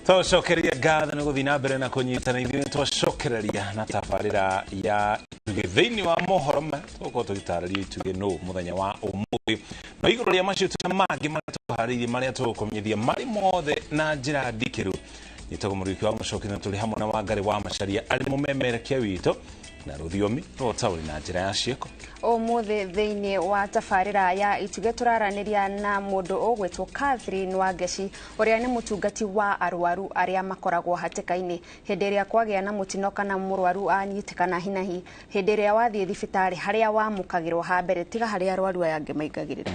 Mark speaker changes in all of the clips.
Speaker 1: Twacokeria ngatho nĩ gũthiĩ na mbere na kũnyitana ithuĩ. Nĩ twacokereria na tabarĩra ya Itugĩ. Thĩinĩ wa mohoro maya tũgũkorwo tũgĩtarĩria Itugĩ nũ mũthenya wa ũmũthĩ, no igũrũ rĩa macio tũna mangĩ marĩa tũharĩirie, marĩa tũgũkũmenyithia marĩ mothe na njĩra ndikĩru. Nyĩtagwo Mũrĩki wa Mũcoki na tũrĩ hamwe na Wangarĩ wa Macaria arĩ mũmemerekia witũ na rũthiomi rwa ũtaũri na njĩra ya ciĩko.
Speaker 2: Ũmũthĩ thĩinĩ wa tabarĩra ya Itugĩ tũraranĩria na mũndũ ũgwĩtwo Catherine Wangeci, ũrĩa nĩ mũtungati wa arwaru arĩa makoragwo hatĩka-inĩ hĩndĩ ĩrĩa kwagĩa na mũtino kana mũrwaru anyitĩkana hinahi. Hĩndĩ ĩrĩa wathiĩ thibitarĩ, harĩa wamũkagĩrwo ha mbere, tiga harĩa arwaru aya angĩ maingagĩrĩra,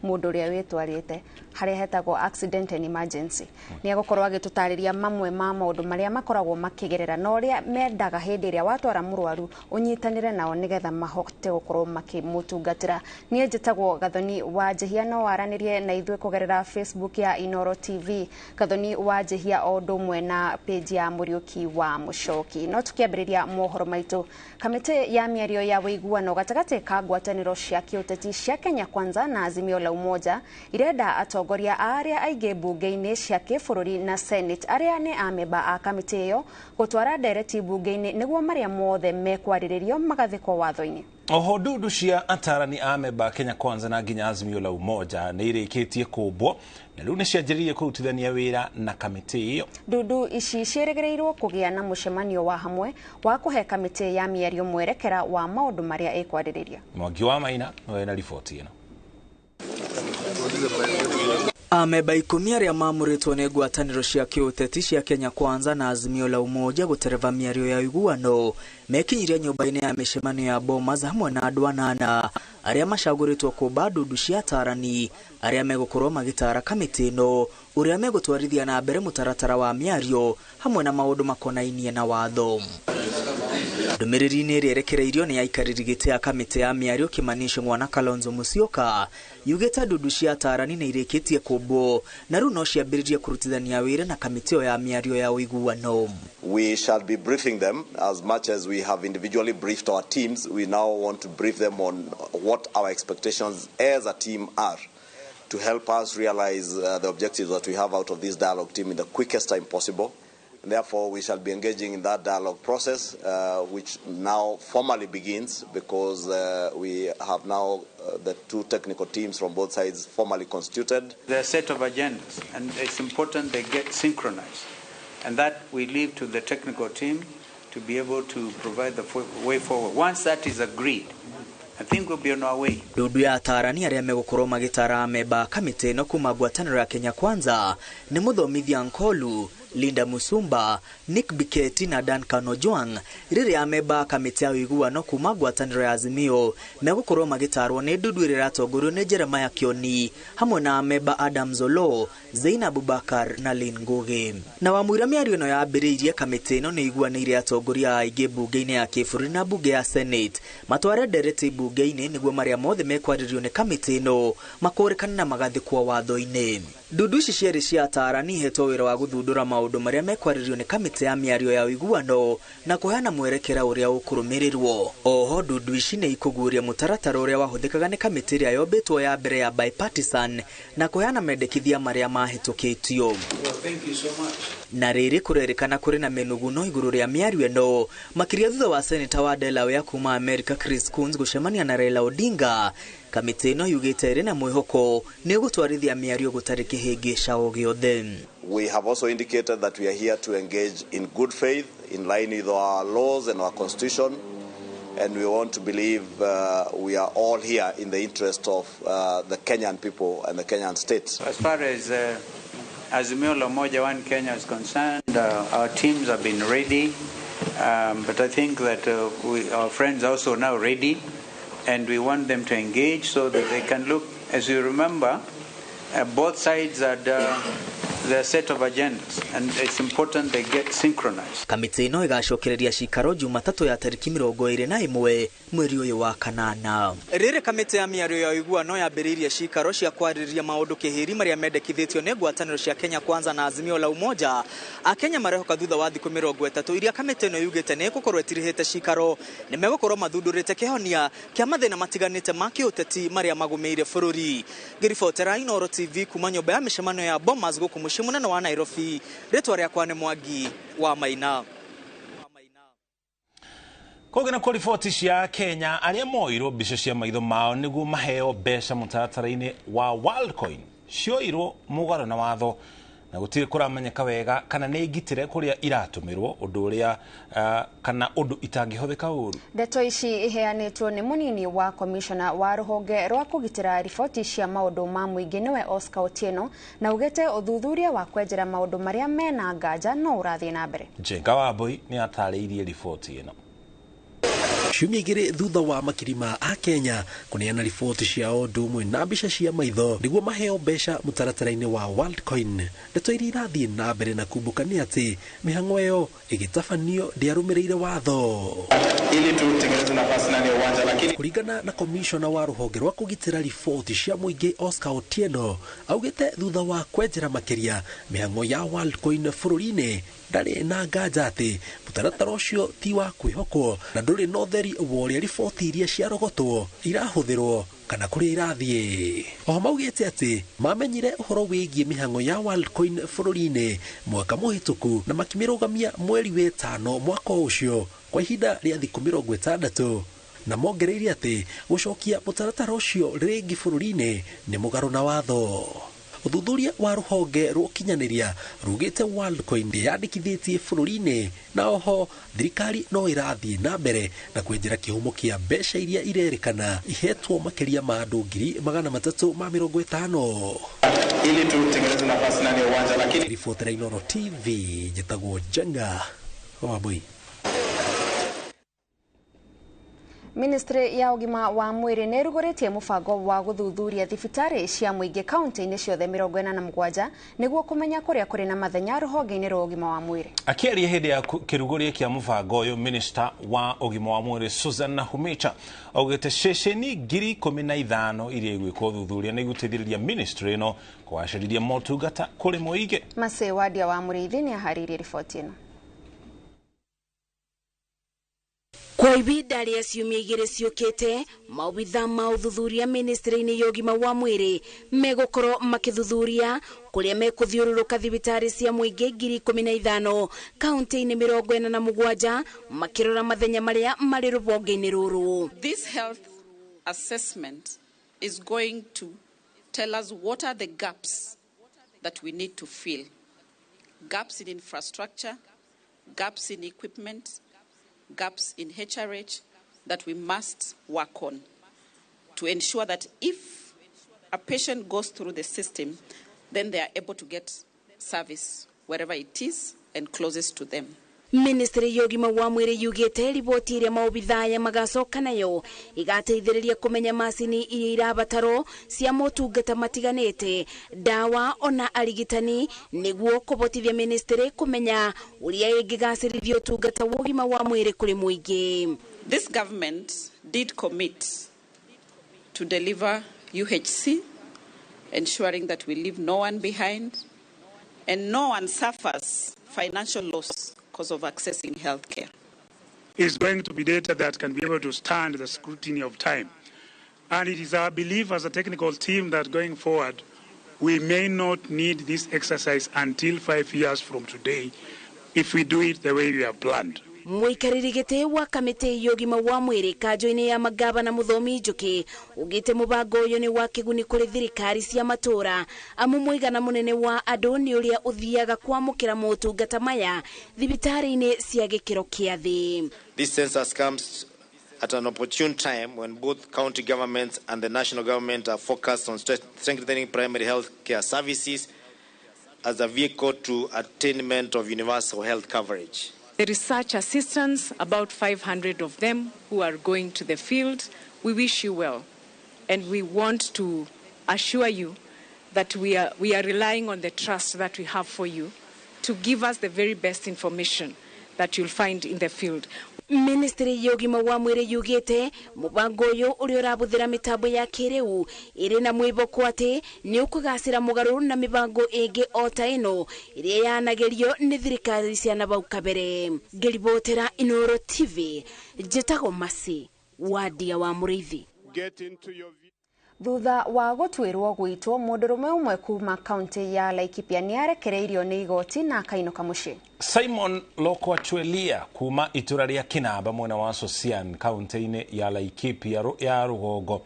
Speaker 2: mũndũ ũrĩa wĩtwarĩte harĩa hetagwo accident and emergency. Nĩ egũkorwo agĩtũtarĩria mamwe ma maũndũ marĩa makoragwo makĩgerera na ũrĩa mendaga hĩndĩ ĩrĩa watwara mũrwaru ũnyitanĩre nao nĩgetha mahote gũkorwo makĩmũtungatĩra. Niĩ njĩtagwo Gathoni wa Njĩhia. No waranĩrie na ithuĩ kũgerera Facebook ya Inoro TV, Gathoni wa Njĩhia, o ũndũ ũmwe na page ya Mũriũki wa Mũcoki. No tũkĩambĩrĩria mohoro maitũ, kamĩtĩ ya mĩario ya ũiguano gatagatĩ ka ngwatanĩro cia kĩũteti cia Kenya Kwanza na Azimio la Umoja irenda atongoria a arĩa aingĩ mbunge-inĩ cia kĩbũrũri na Senate, arĩa nĩ amemba a kamĩtĩ ĩyo, gũtwara ndereti mbunge-inĩ nĩguo marĩa mothe mekwarĩrĩrio magathĩkwo watho-inĩ.
Speaker 1: Oho ndundu cia atarani a memba Kenya Kwanza na nginya Azimio la Umoja nĩ irĩkĩtie kũmbwo na rĩu nĩ cianjĩrĩirie kũrutithania wĩra na kamĩtĩ ĩyo.
Speaker 2: Ndundu ici ciĩrĩgĩrĩirwo kũgĩa na mũcemanio wa hamwe wa kũhe kamĩtĩ ya mĩario mwerekera wa maũndũ marĩa ĩkwarĩrĩria.
Speaker 1: Mwangi wa Maina nĩwe na riboti ĩno.
Speaker 3: Amemba 10 arĩa mamũrĩtwo nĩ ngwatanĩro cia kĩũteti cia Kenya Kwanza na Azimio la Umoja gũtereva mĩario ya ũiguano mekinyirie nyũmba-inĩ ya mĩcemanio ya Bomas hamwe na andũ 8 arĩa macagũrĩtwo kũmba ndundu cia atarani arĩa megũkorwo magĩtara kamĩtĩ ĩno ũrĩa megũtwarithia na mbere mũtaratara wa mĩario hamwe na maũndũ makonainie na watho. Ndũmĩrĩri-inĩ ĩrĩa ĩrekereirio nĩ aikarĩri gĩtĩ a kamĩtĩ ya mĩario Kimani Ichung'wa na Kalonzo Musyoka yugĩte ndundu cia atarani nĩ irĩkĩtie kũmbwo na rĩu no ciambĩrĩrie kũrutithania wĩra na kamĩtĩ ĩyo ya mĩario ya ũiguano.
Speaker 4: We shall be briefing them as much as we have individually briefed our teams. We now want to brief them on what our expectations as a team are to help us realize the objectives that we have out of this dialogue team in the quickest time possible. And therefore, we shall be engaging in that dialogue process, which now formally begins because we have now the two technical teams from both sides formally constituted.
Speaker 5: There are a set of agendas, and it's important they get synchronized. And that we leave to the technical team to be able to provide the way forward. Once that is agreed, I think we'll be on our way.
Speaker 3: Ndundu ya atarani arĩa megũkorwo magĩtara amemba kamĩtĩ ĩno kuma ngwatanĩro ya Kenya Kwanza nĩ Mũthomithia Nkolu, Linda Musumba, Nick Biketi na Duncan Ojwang, rĩrĩa amemba kamĩtĩ ya ũiguano kuma ngwatanĩro ya Azimio megũkorwo magĩtarwo nĩ ndundu ĩrĩa ĩratongorio nĩ Jeremiah Kioni hamwe na amemba Adam Zolo, Zainab Abubakar na Lynn Ngugi. Na wamũira mĩario ĩno yambĩrĩirie, kamĩtĩ ĩno nĩ iguanĩire atongoria aingĩ mbunge-inĩ ya kĩbũrũri na mbunge ya Senate matware ndereti mbunge-inĩ nĩguo marĩa mothe mekwarĩrio nĩ kamĩtĩ ĩno makũrĩkane na magathĩkwo watho-inĩ. Ndundu ici cierĩ cia atarani ihetwo wĩra wa gũthundũra maũndũ marĩa mekwarĩrio nĩ kamĩtĩ ya mĩario ya ũiguano na kũheana mwerekera ũrĩa ũkũrũmĩrĩrwo. Oho ndundu ici nĩ ikũguũria mũtaratara ũrĩa wahũthĩkaga nĩ kamĩtĩ ĩrĩa yombĩtwo ya mbere ya bipartisan na kũheana mendekithia marĩa mahĩtũkĩtio.
Speaker 5: Well, thank you so much.
Speaker 3: Na rĩrĩ kũrerĩkana kũrĩ na mĩnuguno igũrũ rĩa mĩario ĩno, makĩria thutha wa seneta wa Delaware kuma America Chris Coons gũcemania na Raila Odinga. Kamĩtĩ ĩno yugĩte ĩrĩ na mwĩhoko nĩ ĩgũtwarithia mĩario gũtarĩ kĩhĩngĩca o gĩothe.
Speaker 4: We have also indicated that we are here to engage in good faith, in line with our laws and our constitution, and we want to believe we are all here in the interest of the Kenyan people and the Kenyan state.
Speaker 5: As far as Azimio la Umoja One Kenya is concerned, our teams have been ready, but I think that our friends are also now ready, and we want them to engage so that they can look. As you remember, both sides had their set of agendas, and it's important they get synchronized.
Speaker 3: Kamĩtĩ ĩno ĩgacokereria cikaro Jumatatũ ya tarĩki 21 mweri ũyũ wa kanana. Rĩrĩ kamĩtĩ ya mĩario ya ũiguano yambĩrĩirie cikaro cia kwarĩrĩria maũndũ kĩhĩri marĩa mendekithĩtio nĩ ngwatanĩro cia Kenya Kwanza na Azimio la Umoja. Akenya marehoka thutha wa thikũ 30 iria kamĩtĩ ĩno yugĩte nĩ ĩgũkorwo ĩtirihĩte cikaro nĩ megũkorwo mathundũrĩte kĩhonia kĩa mathĩna matiganĩte ma kĩũteti marĩa magũmĩire bũrũri. Ngĩribotera Inooro TV kuma nyũmba ya mĩcemanio ya Bomas gũkũ mũciĩ Mũciĩ mũnene wa Nairobi, rĩtwa rĩakwa nĩ Mwangi wa Maina.
Speaker 1: Kũngĩ na riboti cia Kenya arĩa moirwo mbica cia maitho mao nĩguo maheo mbeca mũtaratara-inĩ wa Worldcoin cioirwo mũgarũ na watho na gũtirĩ kũramenyeka wega kana nĩ ngitĩre kũrĩa iratũmĩrwo ũndũ ũrĩa kana ũndũ itangĩhũthĩka ũru.
Speaker 2: Ndeto ici iheanĩtwo nĩ mũnini wa komishona wa rũhonge rwa kũgitĩra riboti cia maũndũ ma mũingĩ nĩwe Oscar Otieno, na ugĩte ũthuthuria wa kwenjera maũndũ marĩa mena nganja no ũrathiĩ na mbere.
Speaker 1: Njenga Wambui nĩ atarĩirie riboti ĩno.
Speaker 6: Ciumia igĩrĩ thutha wa makiri ma Akenya kũneana riboti ciao ũndũ ũmwe na mbica cia maitho nĩguo maheo mbeca mũtaratara-inĩ wa Worldcoin, ndeto iria irathiĩ na mbere na kumbũka nĩ atĩ mĩhang'o ĩyo ĩgĩtabanio ndĩarũmĩrĩire watho.
Speaker 7: Ili tutengeneze nafasi ndani ya uwanja, lakini
Speaker 6: kũringana na komishona wa rũhonge rwa kũgitĩra riboti cia mũingĩ Oscar Otieno, augĩte thutha wa kwenjera makĩria mĩhang'o ya Worldcoin bũrũri-inĩ ndarĩ na nganja atĩ mũtaratara ũcio ti wa kwĩhokwo na ndũrĩ na ũtheri wa ũrĩa riboti iria ciarogotwo irahũthĩrwo kana kũrĩa irathiĩ. Oho maugĩte atĩ mamenyire ũhoro wĩgiĩ mĩhang'o ya Worldcoin bũrũri-inĩ mwaka mũhĩtũku na makĩmĩrũgamia mweri wetano mwaka ũcio kwa ihinda rĩa thikũ 60, na mongereire atĩ gũcokia mũtaratara ũcio rĩngĩ bũrũri-inĩ nĩ mũgarũ na watho. Ũthuthuria wa rũhonge rwa ũkinyanĩria rugĩte Worldcoin ndĩyandĩkithĩtie bũrũri-inĩ, na oho thirikari no ĩrathiĩ na mbere na kwenjera kĩhumo kĩa mbeca iria irerĩkana ihetwo makĩria ma andũ 350,000.
Speaker 7: Ili tutengeneze nafasi ndani ya uwanja, lakini
Speaker 6: riboti ya Inooro TV njĩtagwo Njenga Wambui.
Speaker 2: Ministry ya ũgima wa mwĩrĩ nĩ ĩrugũrĩtie mũbango wa gũthuthuria thibitarĩ cia mũingĩ kaunti-inĩ ciothe 47 nĩguo kũmenya kũrĩa kũrĩ na mathenya rũhonge-inĩ rwa ũgima wa mwĩrĩ.
Speaker 1: Akĩaria hĩndĩ ya kĩrugũria kĩa mũbango ũyũ, Minister wa ũgima wa mwĩrĩ Susan Nakhumicha augĩte ceceni 15,000 iria igwĩkwo ũthuthuria nĩ igũteithĩrĩria ministry ĩno kũgacĩrithia motungata kũrĩ mũingĩ.
Speaker 2: Masĩ Wadia wa Mũrĩithi nĩ aharĩirie riboti ĩno.
Speaker 8: Kwa ihinda rĩa ciumia igĩrĩ ciũkĩte, maobitha ma ũthuthuria ministry-inĩ ya ũgima wa mwĩrĩ megũkorwo makĩthuthuria kũrĩa mekũthiũrũrũka thibitarĩ cia mũingĩ 15,000 kaunti-inĩ 47 makĩrora mathenya marĩa marĩ rũhonge-inĩ rũrũ.
Speaker 9: This health assessment is going to tell us what are the gaps that we need to fill. Gaps in infrastructure, gaps in equipment, gaps in HRH that we must work on to ensure that if a patient goes through the system, then they are able to get service wherever it is and closest to them.
Speaker 8: Ministry ya ũgima wa mwĩrĩ yugĩte riboti ĩrĩa maobithaa magacoka nayo igateithĩrĩria kũmenya macini iria irabatarwo cia motungata matiganĩte, ndawa ona arigitani, nĩguo kũbotithia ministry kũmenya ũrĩa ĩngĩgacĩrithia ũtungata wa ũgima wa mwĩrĩ kũrĩ mũingĩ.
Speaker 9: This government did commit to deliver UHC, ensuring that we leave no one behind and no one suffers financial loss because of accessing healthcare.
Speaker 10: It's going to be data that can be able to stand the scrutiny of time. And it is our belief as a technical team that going forward, we may not need this exercise until 5 years from today if we do it the way we have planned.
Speaker 8: Mũikarĩri gĩtĩ wa kamĩtĩ ya ũgima wa mwĩrĩ kanjũ-inĩ ya magavana Mũthomi Njũkĩ ugĩte mũbango ũyũ nĩ wa kĩguni kũrĩ thirikari cia matũũra, amu mũigana mũnene wa andũ nĩ ũrĩa ũthiaga kwamũkĩra motungata maya thibitarĩ-inĩ cia gĩkĩro kĩa thĩ.
Speaker 11: This census comes at an opportune time when both county governments and the national government are focused on strengthening primary health care services as a vehicle to attainment of universal health coverage.
Speaker 12: The research assistants, about 500 of them who are going to the field, we wish you well. And we want to assure you that we are relying on the trust that we have for you to give us the very best information that you'll find in the field.
Speaker 8: Ministry ya ũgima wa mwĩrĩ yugĩte mũbango ũyũ ũrĩa ũrabũthĩra mĩtambo ya kĩrĩu ĩrĩ na mwĩhoko atĩ nĩ ũkũgacĩra mũgarũ na mĩbango ĩngĩ o ta ĩno ĩrĩa yanagerio nĩ thirikari cia nabau kabere. Ngĩribotera Inooro TV, njĩtagwo Masi Wadia wa Mũrĩithi.
Speaker 2: Thutha wa gũtuĩrwo gwitwo mũndũrũme ũmwe kuma kaunti ya Laikipia nĩ arekereirio nĩ igoti na akainũka mũciĩ.
Speaker 1: Simon Lokwachwelia kuma itũra rĩa Kinamba mwena wa Sosian kaunti-inĩ ya Laikipia ya rũgongo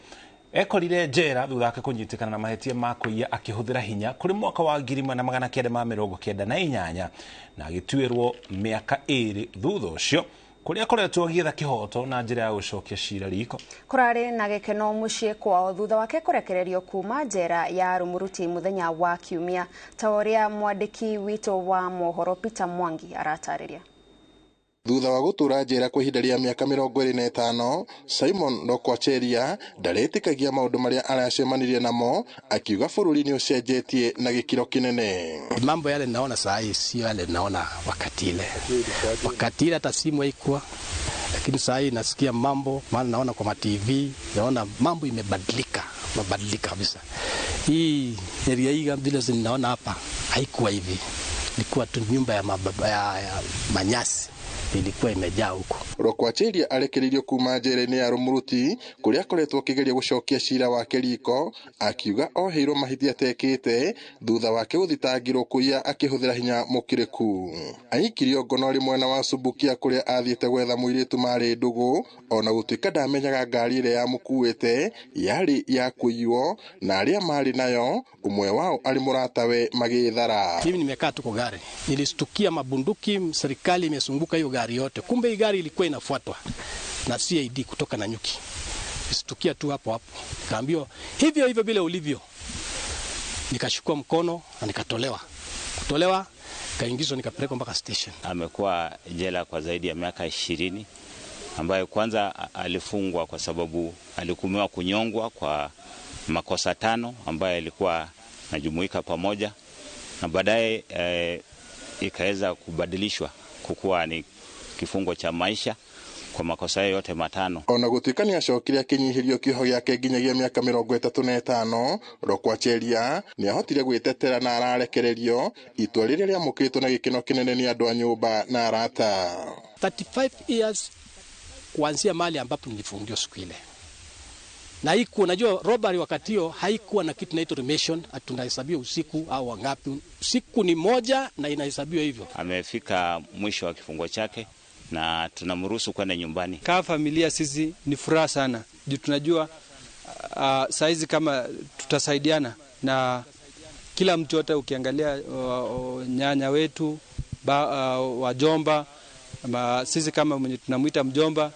Speaker 1: ekorire njera thutha wake kũnyitĩkana na mahĩtia ma kũiya akĩhũthĩra hinya kũrĩ mwaka wa 1998 na agĩtuĩrwo mĩaka 2 thutha ũcio kũrĩa akoretwo agĩetha kĩhoto na njĩra ya gũcokia cira riko.
Speaker 2: Kũrarĩ na gĩkeno mũciĩ kwao thutha wake kũrekererio kuma njera ya Rumuruti mũthenya wa Kiumia, ta ũrĩa mwandĩki witũ wa mohoro Peter Mwangi aratarĩria.
Speaker 13: Thutha wa gũtũra njera kwa ihinda rĩa mĩaka 25, Simon Lokwacheria ndaretĩkagia maũndũ marĩa aracemanirie namo, akiuga bũrũri nĩ ũcenjetie na gĩkĩro kĩnene.
Speaker 14: Mambo yale naona saa hii sio yale naona wakati ile. Wakati ile hata simu haikuwa, lakini saa hii nasikia mambo, maana naona kwa TV, naona mambo imebadilika, mabadilika kabisa. Hii area hii vile ninaona hapa haikuwa hivi. Ilikuwa tu nyumba ya mababa ya manyasi ilikuwa imejaa huko.
Speaker 13: Lokwacheria arekereirio kuma njera-inĩ ya Rumuruti kũrĩa akoretwo akĩgeria gũcokia cira wake riko, akiuga oheirwo mahĩtia atekĩte thutha wake gũthitangĩrwo kũiya akĩhũthĩra hinya mũkĩrĩku. Aikirio ngono rĩ mwena wa Subukia kũrĩa athiĩte gwetha mũirĩtu marĩ ndũgũ, ona gũtuĩka ndamenyaga ngari ĩrĩa yamũkuĩte yarĩ ya kũiywo na arĩa marĩ nayo ũmwe wao arĩ mũratawe magĩthara.
Speaker 14: Mimi nimekaa tu kwa gari, nilistukia mabunduki, serikali imezunguka hiyo gari yote. Kumbe hii gari ilikuwa inafuatwa na CID kutoka Nanyuki. Nilistukia tu hapo hapo. Nikaambiwa hivyo hivyo vile ulivyo. Nikashukua mkono na nikatolewa. Kutolewa, kaingizwa nikapelekwa mpaka station.
Speaker 15: Amekuwa jela kwa zaidi ya miaka 20, ambayo kwanza alifungwa kwa sababu alihukumiwa kunyongwa kwa makosa 5 ambayo yalikuwa najumuika pamoja, na baadaye ikaweza kubadilishwa kukuwa ni kifungo cha maisha kwa makosa yote 5.
Speaker 13: Ona gũtuĩka nĩ acokire akĩnyihĩrio kĩoho gĩake nginyagia mĩaka 35, Lokwacheria nĩ ahotire gwĩtetera na ararekererio, itua rĩrĩa rĩamũkĩrĩtwo na gĩkeno kĩnene nĩ andũ a nyũmba na arata.
Speaker 14: 35 years kuanzia mahali ambapo nilifungiwa siku ile. Na haikuwa, unajua robbery wakati hiyo haikuwa na kitu inaitwa remission, tunahesabiwa usiku au wangapi. Siku ni moja na inahesabiwa hivyo.
Speaker 15: Amefika mwisho wa kifungo chake na tunamruhusu kwenda nyumbani.
Speaker 16: Kama familia sisi ni furaha sana. Juu tunajua saizi kama tutasaidiana na kila mtu yote, ukiangalia nyanya wetu, wajomba, sisi kama mwenye tunamuita mjomba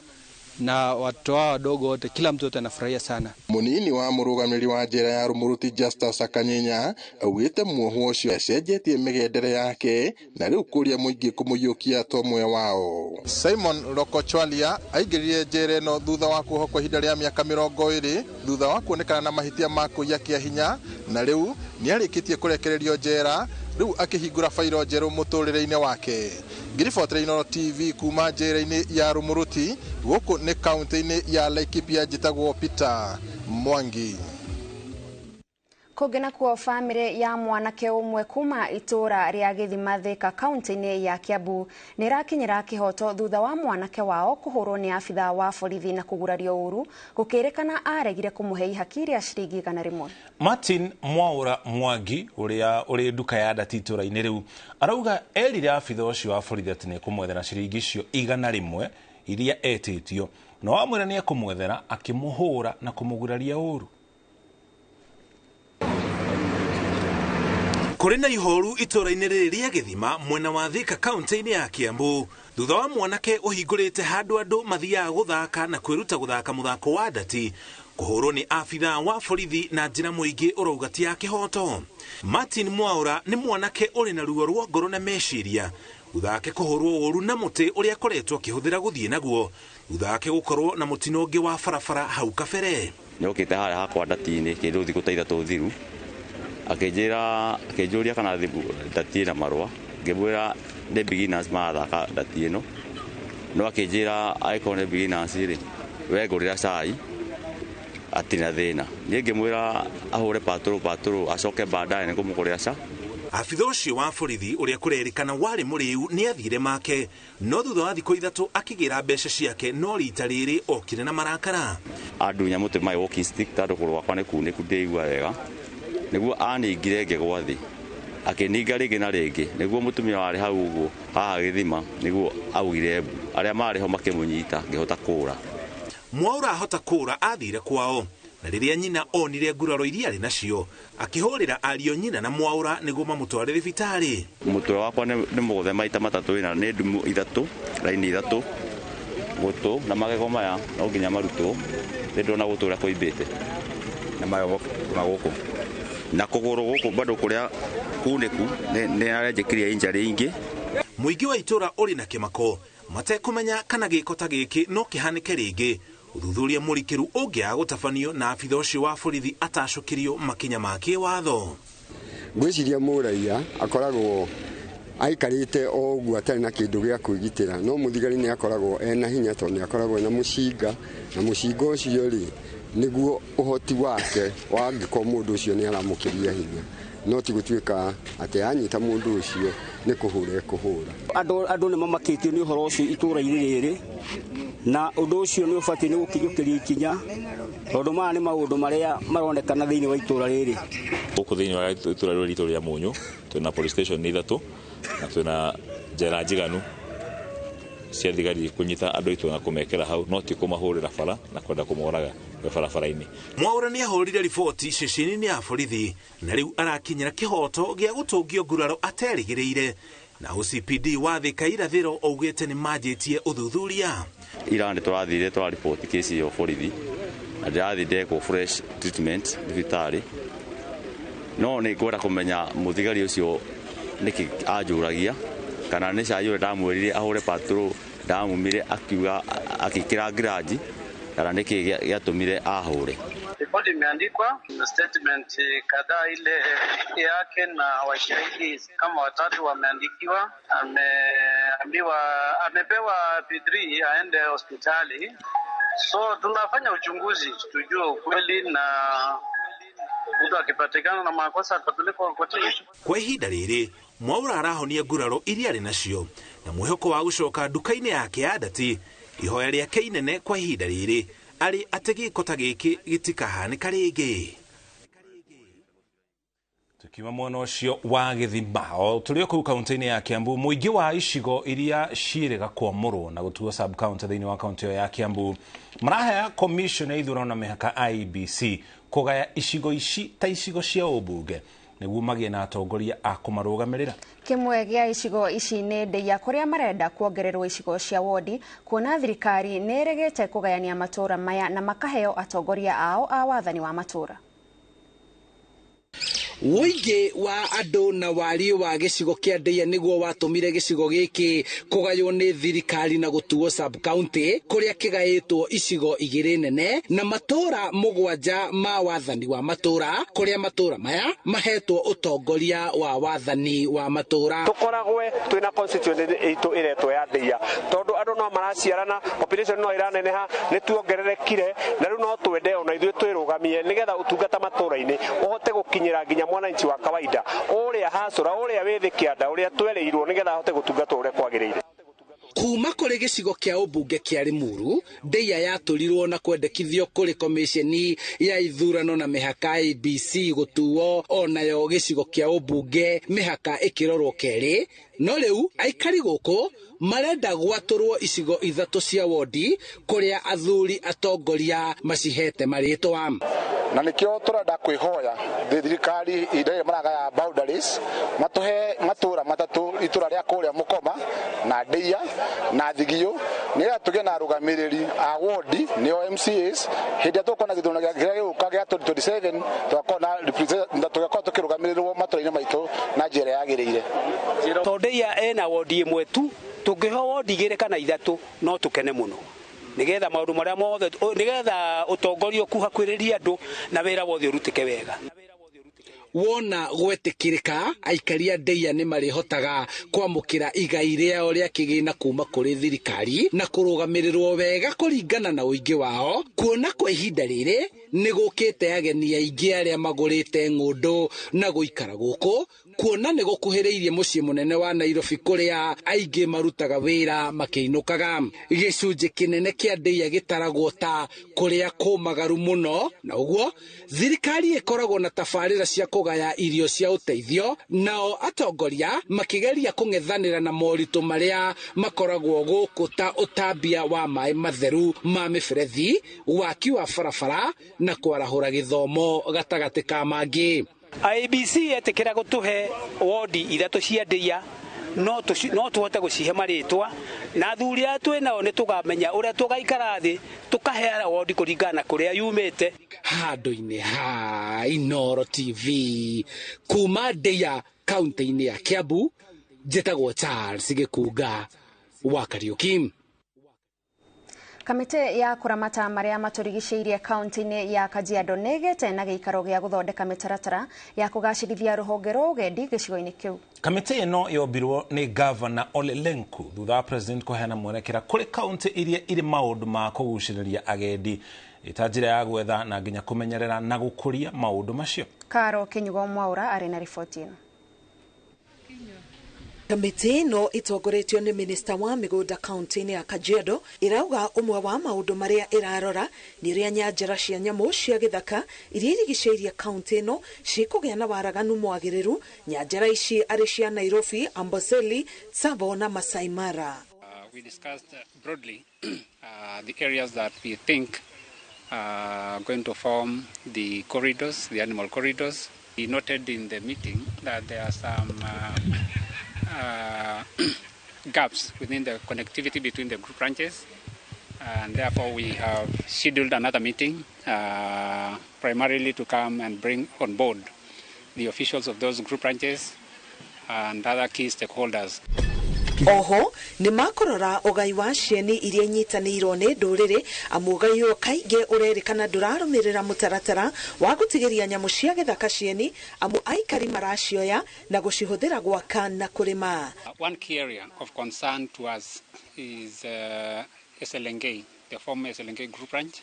Speaker 16: na watoto wao wadogo wote, kila mtu anafurahia sana.
Speaker 13: Munini wa mũrũgamĩrĩri wa njera ya Rumuruti Justus Akanyenya augĩte muohwo ũcio acenjetie mĩgendere yake na rĩu kũria mũingĩ kũmũiyũkia ta ũmwe wao. Simon Lokochwalia aingĩrire njera ĩno thutha wa kuohwo kwa ihinda rĩa mĩaka 20 thutha wa kuonekana na mahĩtia ma kũiya kĩa hinya, na rĩu nĩarĩkĩtie kũrekererio njera, rĩu akĩhingũra fairo njerũ mũtũrĩre-inĩ wake. Ngĩribotera Inooro TV kuma njera-inĩ ya Rumuruti gũkũ nĩ kaunti-inĩ ya Laikipia, njĩtagwo Peter Mwangi.
Speaker 2: Kũngĩ nakuo bamĩrĩ ya mwanake ũmwe kuma itũra rĩa Gĩthima Thika kaunti-inĩ ya Kiambu nĩ ĩrakinyĩra kĩhoto thutha wa mwanake wao kũhũrwo nĩ abithaa wa borithi na kũgurario ũru gũkĩrĩkana aregire kũmũhe ihaki rĩa ciringi 100.
Speaker 1: Martin Mwaura Mwangi ũrĩa ũrĩ nduka ya ndati itũra-inĩ rĩu arauga erire abithaa ũcio wa borithi atĩ nĩ ekũmwethera ciringi icio 100 iria etĩtio, na wamwĩra nĩ ekũmwethera akĩmũhũra na kũmũguraria ũru. Kũrĩ na ihoru itũra-inĩ rĩrĩ rĩa Gĩthima mwena wa Thika kaunti-inĩ ya Kiambu thutha wa mwanake ũhingũrĩte handũ andũ mathiaga gũthaka na kwĩruta gũthaka mũthako wa ndati kũhũrwo nĩ abithaa wa borithi na njĩra mũingĩ ũrauga ti ya kĩhoto. Martin Mwaura nĩ mwanake ũrĩ na ruo rwa ngoro na meciria thutha wake kũhũrwo ũru na mũtĩ ũrĩa akoretwo akĩhũthĩra gũthiĩ naguo thutha wake gũkorwo na mũtino ũngĩ wa barabara hau kabere.
Speaker 17: Nĩokĩte harĩa hakwa ndati-inĩ kĩndũ thikũ ta 3 thiru, akĩnjĩra akĩnjũria kana ndati ĩna marũa, ngĩmwĩra nĩ beginners marathaka ndati ĩno, no akĩnjĩra angĩkorwo nĩ beginners rĩ, we ngũrĩra cai atirĩ na thĩna. Niĩ ngĩmwĩra ahũre patũrũ acoke baadaye nĩ ngũmũgũrĩra cai.
Speaker 1: Abithaa ũcio wa borithi ũrĩa kũrerĩkana warĩ mũrĩu nĩ athire make, no thutha wa thikũ 3 akĩgĩra mbeca ciake, no rita rĩrĩ okire na marakara.
Speaker 17: Andunya mũtĩ my walking stick tondũ kũgũrũ gwakwa nĩ kunĩku ndĩigua wega. Nĩguo aningire ngĩgwa thĩ. Akĩninga rĩngĩ na rĩngĩ nĩguo mũtumia warĩ hau ũguo haha gĩthima nĩguo augire mbu. Arĩa marĩ ho makĩmũnyita ngĩhota kũũra.
Speaker 1: Mwaura ahota kũũra athire kwao na rĩrĩa nyina onire nguraro iria arĩ nacio akĩhũrĩra ariũ nyina na Mwaura nĩguo mamũtware thibitarĩ.
Speaker 17: Mũtwe wakwa nĩ mũgũthe maita matatũ ĩna nĩ ndumu ithatũ raini ithatũ gũtũ na magego maya no nginya marutwo nĩ ndona gũtũ ũrĩa kũimbĩte na magego na gũkũ na kũgũrũ gũkũ bado kũrĩa kunĩku nĩ arenjĩkirie injury ingĩ.
Speaker 1: Mũingĩ wa itũra ũrĩ na kĩmako matekũmenya kana gĩko ta gĩkĩ no kĩhanĩke rĩngĩ. Ũthuthuria mũrikĩru ũngĩaga gũtabanio na abitha ũcio wa borithi atacũkĩrio makinya ma kĩwatho.
Speaker 18: Ngwĩciria mũraiya akoragwo aikarĩte o ũguo atarĩ na kĩndũ gĩa kwĩgitĩra, no mũthigari nĩ akoragwo ena hinya tondũ nĩ akoragwo ena mũcinga, na mũcinga ũcio rĩ nĩguo ũhoti wake wangĩkorwo mũndũ ũcio nĩ aramũkĩria hinya, no ti gũtuĩka atĩ anyita mũndũ ũcio nĩ kũhũra ekũhũra.
Speaker 19: Andũ nĩ mamakĩtio nĩ ũhoro ũcio itũũra-inĩ rĩrĩ, na ũndũ ũcio nĩ ũbatiĩ nĩ gũkinyũkĩrio ikinya tondũ maya nĩ maũndũ marĩa maronekana thĩinĩ wa itũũra rĩrĩ.
Speaker 20: Gũkũ thĩinĩ wa itũũra rĩrĩ ritũ rĩa Mũnyũ twĩna police station ithatũ na twĩna njera njiganu cia thigari kũnyita andũ aitũ na kũmekĩra hau, no ti kũmahũrĩra bara na kwenda kũmoraga barabara-inĩ.
Speaker 1: Mwaura nĩ ahũrire riboti ceceni-inĩ ya borithi na rĩu arakinyĩra kĩhoto gĩa gũtũngio nguraro aterĩgĩrĩire, na OCPD wa Thika Irathĩro augĩte nĩ manjĩtie ũthuthuria.
Speaker 17: Ira nĩ tũrathire tũrariboti kesi ĩyo borithi na ndĩrathiĩ ndekwo fresh treatment thibitarĩ, no nĩ ngwenda kũmenya mũthigari ũcio nĩkĩ anjũragia kana nĩ cai ũrĩa ndamwĩrire ahũre patrol ndamumire akiuga akĩkĩra ngiraji kana nĩkĩ gĩatũmire ahũre.
Speaker 21: Ripoti imeandikwa na statement kadhaa ile yake na washahidi kama watatu wameandikiwa. Ameambiwa amepewa P3 aende hospitali. So tunafanya uchunguzi tujue ukweli, na mtu akipatikana na makosa atapelekwa kotini.
Speaker 1: Kwa ihinda rĩrĩ Mwaura arahonia nguraro iria arĩ nacio na mwĩhoko wa gũcoka nduka-inĩ yake ya ndati. Ihoya rĩake inene kwa ihinda rĩrĩ arĩ atĩ gĩko ta gĩkĩ gĩtikahanĩka rĩngĩ. Tukiuma mwena ũcio wa gĩthima o tũrĩ o kũu kaunti-inĩ ya Kiambu, mũingĩ wa icigo iria ciĩrĩga kwamũrwo na gũtuo sub county thĩinĩ wa kaunti ĩyo ya Kiambu marahea commission ya ithurano na mĩhaka IEBC kũgaya icigo ici ta icigo cia ũmbunge nĩguo magĩe na atongoria a kũmarũgamĩrĩra.
Speaker 2: Kĩmwe gĩa icigo ici nĩ Ndeiya kũrĩa marenda kuongererwo icigo cia wodi kuona thirikari nĩ ĩregete kũgayania matũũra maya na makaheo atongoria ao a wathani wa matũũra.
Speaker 22: Ũingĩ wa andũ na wariĩ wa gĩcigo kĩa Ndeiya nĩguo watũmire gĩcigo gĩkĩ kũgaywo nĩ thirikari na gũtuo sub county kũrĩa kĩgaĩtwo icigo igĩrĩ nene na matũũra 7 ma wathani wa matũũra kũrĩa matũũra maya mahetwo ũtongoria wa wathani wa matũũra.
Speaker 23: Tũkoragwe twĩna constituency itũ ĩretwo ya Ndeiya tondũ andũ no maraciarana, population no ĩraneneha, nĩ tuongererekire na rĩu no twende ona ithuĩ twĩrũgamie nĩgetha ũtungata matũũra-inĩ ũhote gũkinyĩra nginya mwananchi wa kawaida ũrĩa hacũra ũrĩa wĩ thĩ kĩanda ũrĩa twereirwo nĩgetha ahote gũtungatwo ũrĩa kwagĩrĩire.
Speaker 22: Kuma kũrĩ gĩcigo kĩa ũmbunge kĩa Limuru, Ndeiya yatũrirwo na kwendekithio kũrĩ komiceni ya ithurano na mĩhaka IEBC gũtuo onayo gĩcigo kĩa ũmbunge mĩhaka ĩkĩrorwo kerĩ, no rĩu aikari gũkũ marenda gwatũrwo icigo 3 cia wodi kũrĩa athuri atongoria macihete marĩtwa.
Speaker 7: Na nikio turenda kwihoya thirikari ihinda rĩrĩ maragaya boundaries matuhe matura matatu, itura rĩa kũrĩa Mũkoma na Ndeiya na Thigio, nĩgetha tũgĩe na arũgamĩrĩri a wodi nĩo MCAs hĩndĩ ĩrĩa tũkuona gĩthurano kĩrĩa gĩgũka gĩa 2027 tũgakorwo tũkĩrũgamĩrĩrwo matũra-inĩ maitũ na njĩra yagĩrĩire.
Speaker 19: Tondũ Ndeiya ĩna wodi ĩmwe tu, tũngĩheo wodi 2 kana 3 no tũkene mũno nigetha maundu maria mothe nigetha utongoria kuhakwiriria andu na wira wothe urutike wega.
Speaker 22: Wona gwetikirika aikari a Ndeiya nĩ marĩhotaga kwamũkĩra igai rĩao rĩa kĩgĩna kuma kũrĩ thirikari na kũrũgamĩrĩrwo wega kũringana na ũingĩ wao, kuona kwa ihinda rĩrĩ nĩ gũkĩte ageni aingĩ arĩa magũrĩte ng'ũndũ na gũikara gũkũ Kuona nĩ gũkuhĩrĩirie mũciĩ mũnene wa Nairobi kũrĩa aingĩ marutaga wĩra makĩinũkaga. Gĩcunjĩ kĩnene kĩa Ndeiya gĩtaragwo ta kũrĩa kũmagaru mũno, na ũguo thirikari ĩkoragwo na tabarĩra cia kũgaya irio cia ũteithio, nao atongoria makĩgeria kũng'ethanĩra na moritũ marĩa makoragwo gũkũ ta ũtambia wa maĩ matheru ma mĩberethi, waki wa barabara na kwarahũra gĩthomo gatagatĩ ka mangĩ.
Speaker 19: IEBC yetikira gutuhe wodi ithatu cia Ndeiya no tuhote gucihe maritwa na athuri aya twĩ nao nĩ tũkamenya ũrĩa tũgaikara thĩ tũkaheana wodi kũringana na kũrĩa yumĩte.
Speaker 22: Handũ-inĩ ha Inooro TV kuma Ndeiya kaunti-inĩ ya Kiambu, njĩtagwo Charles Gĩkunga wa Kariuki.
Speaker 2: Kamĩtĩ ya kũramata marĩa matũrigicĩirie kaunti-inĩ ya Kajiado nĩĩgĩte na gĩikaro gĩa gũthondeka mĩtaratara ya kũgacĩrithia rũhonge rwa ũgendi gĩcigo-inĩ kĩu.
Speaker 1: Kamĩtĩ ĩno yombirwo nĩ Gavana Ole Lenku thutha wa president kũheana mwerekera kũrĩ kaunti iria irĩ maũndũ ma kũgucĩrĩria agendi ĩta njĩra ya gwetha na nginya kũmenyerera na gũkũria maũndũ macio.
Speaker 2: Karo Kinyugo Mwaura arĩ na riboti ĩno.
Speaker 3: Kamĩtĩ ĩno ĩtongoretio nĩ minista wa mĩgũnda kaunti-inĩ ya Kajiado ĩrauga ũmwe wa maũndũ marĩa ĩrarora nĩ ũrĩa nyanjara cia nyamũ cia gĩthaka iria irigicĩirie kaunti ĩno cikũgĩa na waraganu mwagĩrĩru. Nyanjara ici arĩ cia Nairobi, Amboseli, Tsavo na Masai Mara.
Speaker 4: We discussed broadly the areas that we think are going to form the corridors, the animal corridors. We noted in the meeting that there are some gaps within the connectivity between the group branches, and therefore we have scheduled another meeting primarily to come and bring on board the officials of those group branches and other key stakeholders.
Speaker 3: Oho nĩ makũrora ũgai wa cieni iria inyitanĩirwo nĩ ndũrĩrĩ amu ũgai ũyũ kaingĩ ũrerĩkana ndũrarũmĩrĩra mũtaratara wa gũtigĩria nyamũ cia gĩthaka cieni amu aikari maracioya na gũcihũthĩra gwaka na kũrĩma.
Speaker 4: One key area of concern to us is Eselengei, the former Eselengei group ranch,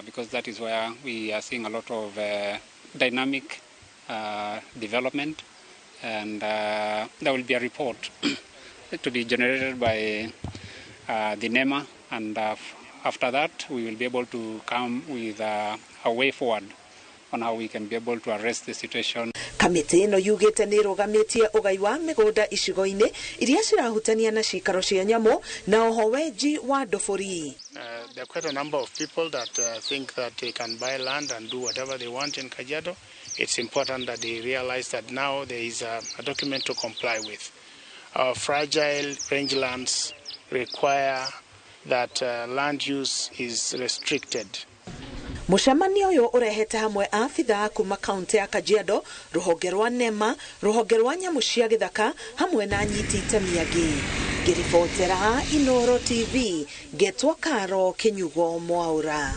Speaker 4: because that is where we are seeing a lot of dynamic development, and there will be a report to be generated by the NEMA, and after that we will be able to come with a way forward on how we can be able to arrest the situation.
Speaker 3: Kamĩtĩ ĩno yugĩte nĩ ĩrũgamĩtie ũgai wa mĩgũnda icigo-inĩ iria cirahutania na cikaro cia nyamũ na oho wenji wa ndobori.
Speaker 5: There are quite a number of people that think that they can buy land and do whatever they want in Kajiado. It's important that they realize that now there is a document to comply with. Our fragile rangelands require that land use is restricted.
Speaker 3: Mũcemanio ũyũ ũrehete hamwe abithaa kuma kaunti ya Kajiado, rũhonge rwa NEMA, rũhonge rwa nyamũ cia gĩthaka hamwe na anyiti itemi angĩ. Ngĩribotera Inooro TV, ngetwo Karo Kinyugo Mwaura.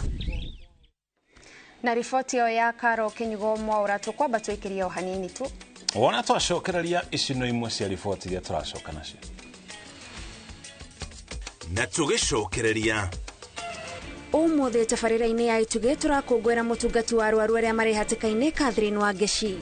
Speaker 2: Na riboti ĩyo ya Karo Kinyugo Mwaura tũkwamba twĩkĩrie o hanini tu.
Speaker 1: Wona twacokereria ici no imwe cia riboti iria tũracoka nacio. Na tũgĩcokereria
Speaker 2: ũmũthĩ tabarĩra-inĩ ya Itugĩ tũrakũngũĩra mũtungati wa arwaru arĩa marĩ hatĩka-inĩ Catherine Wangeci.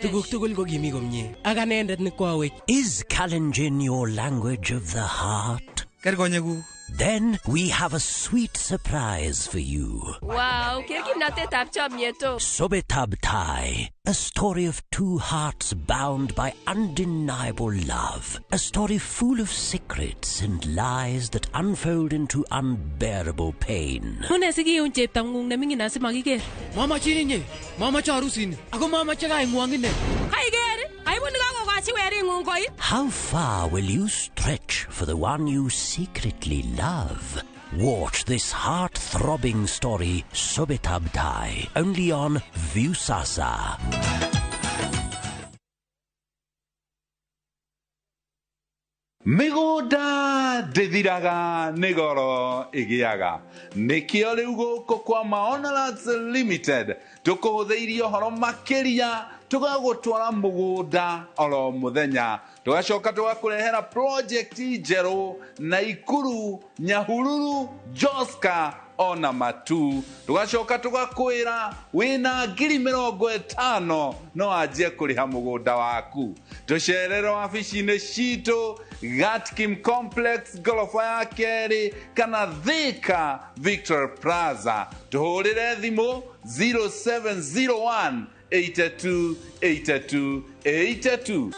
Speaker 24: Tuguk tugul ko kimi komie. Ak anendet ne koawech.
Speaker 25: Is Kalenjin your language of the heart?
Speaker 24: Ker konyekuk.
Speaker 25: Then we have a sweet surprise for you.
Speaker 26: Wow, ker kimnatetab chomyet o.
Speaker 25: Sobetab Tai, a story of two hearts bound by undeniable love. A story full of secrets and lies that unfold into unbearable pain.
Speaker 24: Mune sikiun cheptang'ung neming'in asimakiker. Mamachin inye, mamache arusini, ako mamache kaing'wong ine.
Speaker 26: Kaiker, aibu nekakokochi wering'ung koi.
Speaker 25: How far will you stretch for the one you secretly love? Watch this heart-throbbing story, Sobetab Tai, only on Viusasa.
Speaker 6: Mĩgũnda ndĩthiraga nĩ goro ĩgĩaga nĩkĩo rĩu gũkũ kwa Maona Lands Limited tũkũhũthĩirie ũhoro makĩria tũgagũtwara mũgũnda oro mũthenya tũgacoka tũgakũrehera project njerũ Naikuru Nyahururu Joska ona Matu tũgacoka tũgakwĩra wĩna 50,000 no anjie kũrĩha mũgũnda waku tũcerere wabici-inĩ citũ Gatkim Complex goroba ya kerĩ kana Thika Victor Plaza tũhũrĩre thimũ 0701 82 82 82.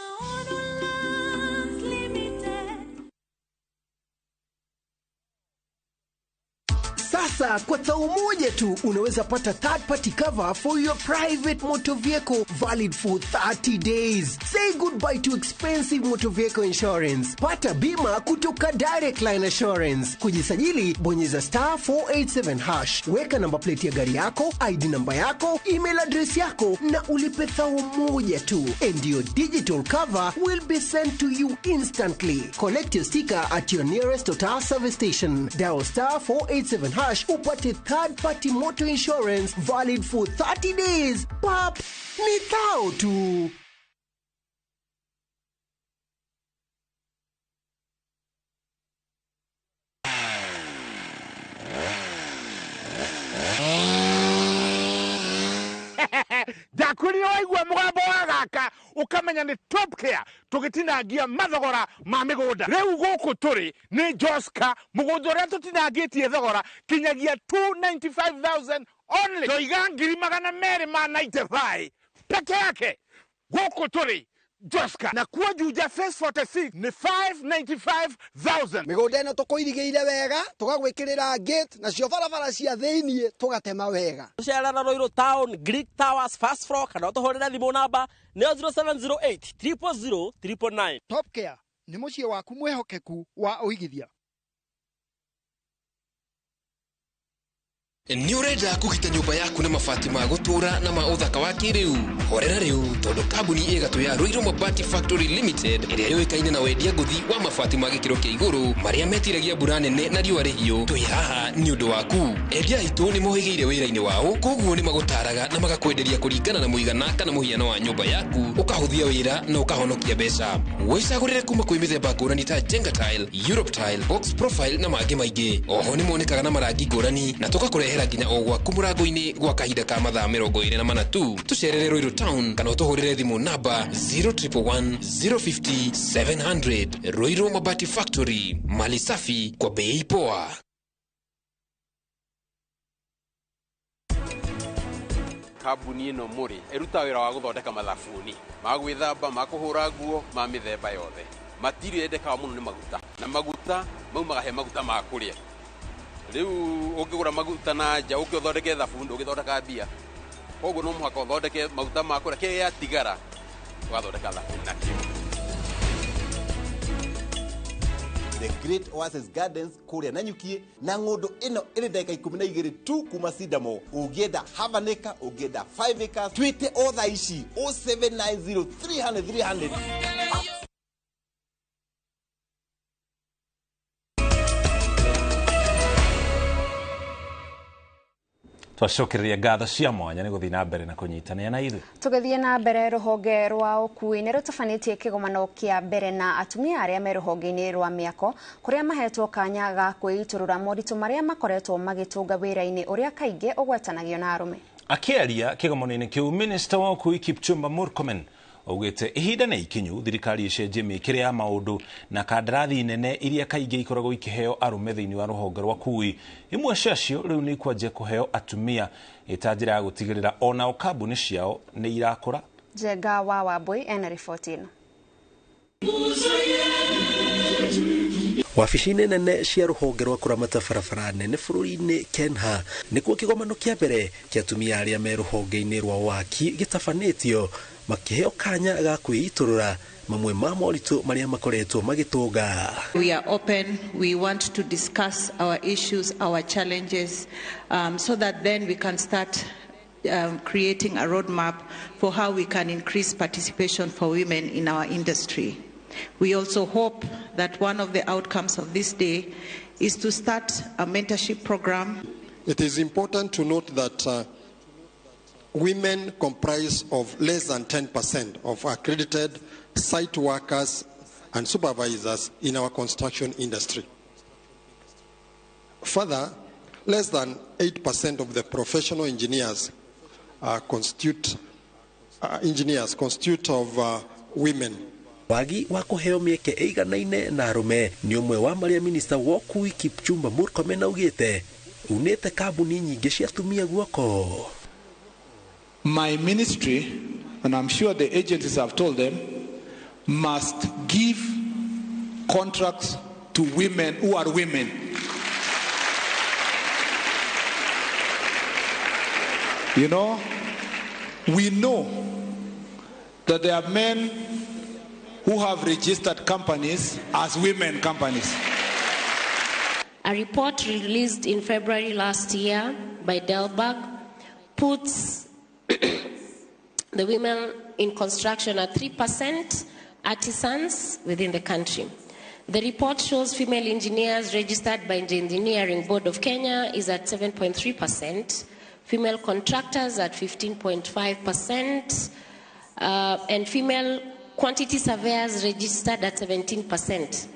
Speaker 8: Sasa kwa tau moja tu unaweza pata third party cover for your private motor vehicle valid for 30 days. Say goodbye to expensive motor vehicle insurance. Pata bima kutoka Direct Line Assurance. Kujisajili bonyeza star 487 hash. Weka namba plate ya gari yako, ID namba yako, email address yako na ulipe thau moja tu. And your digital cover will be sent to you instantly. Collect your sticker at your nearest Total service station. Dial star 487 hash upate third party motor insurance valid for 30 days. Pap, ni thao tu.
Speaker 9: Ndakwĩrire waigua mũgambo wa gaka ũkamenya nĩ Top Care tũgĩtinangia mathogora ma mĩgũnda. Rĩu gũkũ tũrĩ nĩ Joska, mũgũnda ũrĩa tũtinangĩtie thogora kinyagia 295,000 only. Toiga 295,000 peke yake. Gũkũ tũrĩ Joska na kuo Juja Phase 46 nĩ 595,000.
Speaker 10: Mĩgũnda ĩno tũkũirigĩire wega tũgagwĩkĩrĩra gate nacio barabara cia thĩiniĩ tũgatema wega.
Speaker 11: Tũcerera Ruiru Town, Greek Towers, first floor kana ũtũhũrĩre thimũ namba nĩyo 0708 000 999.
Speaker 10: Top Care nĩ mũciĩ waku mwĩhokeku wa ũigithia.
Speaker 12: Nĩ ũrenda kũgita nyũmba yaku na mabati ma gũtũũra na ma ũthaka wa kĩrĩu? Horera rĩu tondũ kambuni ĩgatũ ya Ruiru Mabati Factory Limited ĩrĩa yũĩkaine na wendia ngũthi wa mabati ma gĩkĩro kĩa igũrũ marĩa metiragia mbura nene na riũa rĩhiũ, twĩ haha nĩ ũndũ waku. Endia aitũ nĩ mohĩgĩire wĩra-inĩ wao, koguo nĩ magũtaraga na magakwenderia kũringana na mũigana kana mũhiano wa nyũmba yaku, ũkahũthia wĩra na ũkahonokia mbeca. Wĩcagũrĩre kuma kwĩ mĩthemba ngũrani ta Jenga Tile, Europe Tile, Box Profile na mangĩ maingĩ. Oho nĩ monekaga na marangi ngũrani na tũgakũrehera nginya o gwaku mũrango-inĩ gwa kahinda ka mathaa 24 tu. Tũcerere Ruiru Town kana ũtũhũrĩre thimũ namba 0111 050 700. Ruiru Mabati Factory, mali safi kwa bei poa.
Speaker 27: Kambuni ĩno mũrĩ ĩrutaga wĩra wa gũthondeka mathabuni ma gwĩthamba, ma kũhũra nguo, ma mĩthemba yothe. Matirio yendekaga mũno nĩ maguta, na maguta maumaga he maguta ma kũrĩa. Rĩu ũngĩgũra maguta na nja ũke ũthondeke thabuni ndũngĩthondeka mbia. Koguo no mũhaka ũthondeke maguta ma kũrĩa, kĩrĩa gĩatigara ũgathondeka thabuni nakĩo.
Speaker 28: The Great Oasis Gardens kũrĩa Nanyuki na ng'ũndũ ĩno ĩrĩ ndagĩka 12 tu kuma Sidamo. Ũngĩenda half an acre, ũngĩenda 5 acres, twĩte o thaa ici 0790 300 300.
Speaker 1: Twacokereria ngatho cia mwanya nĩ gũthiĩ na mbere na kũnyitanĩra na ithuĩ.
Speaker 2: Tũgĩthiĩ na mbere, rũhonge rwa ũkuui nĩ rũtabanĩtie kĩgomano kĩa mbere na atumia arĩa me rũhonge-inĩ rwa mĩako kũrĩa mahetwo kanya ga kwĩitũrũra moritũ marĩa makoretwo magĩtũnga wĩra-inĩ ũrĩa kaingĩ ũgwetanagio na arũme.
Speaker 1: Akĩaria kĩgomano-inĩ kĩu, Minista wa ũkuui Kipchumba Murkomen augĩte ihinda nĩ ikinyu thirikari ĩcenjie mĩkĩre ya maũndũ na kandarathi nene iria kaingĩ ikoragwo ikĩheo arũme thĩinĩ wa rũhonge rwa ũkuui. Imwe ciacio rĩu nĩ ikwanjia kũheo atumia ĩta njĩra ya gũtigĩrĩra onao kambuni ciao nĩ irakũra.
Speaker 2: Njenga wa Wambui ena riboti ĩno.
Speaker 29: Wabici-inĩ nene cia rũhonge rwa kũramata barabara nene bũrũri-inĩ Kenha nĩkuo kĩgomano kĩa mbere kĩa atumia arĩa me rũhonge-inĩ rwa waki gĩtabanĩtio makĩheo kanya ga kwĩitũrũra mamwe ma moritũ marĩa makoretwo magĩtũnga.
Speaker 30: We are open, we want to discuss our issues, our challenges, so that then we can start creating a roadmap for how we can increase participation for women in our industry. We also hope that one of the outcomes of this day is to start a mentorship program.
Speaker 7: It is important to note that women comprise of less than 10% of accredited site workers and supervisors in our construction industry. Further, less than 8% of the professional engineers constitute of women.
Speaker 29: Wagi wa kũheo mĩeke ĩiganaine na arũme nĩ ũmwe wa marĩa minista wa ũkui Kipchumba Murkomen augĩte unĩte kambuni nyingĩ cia atumia guoko.
Speaker 13: My ministry, and I'm sure the agencies have told them, must give contracts to women who are women. You know, we know that there are men who have registered companies as women companies.
Speaker 14: A report released in February last year by Delberg puts the women in construction at 3% artisans within the country. The report shows female engineers registered by the Engineering Board of Kenya is at 7.3%, female contractors at 15.5%, and female quantity surveyors registered at 17%.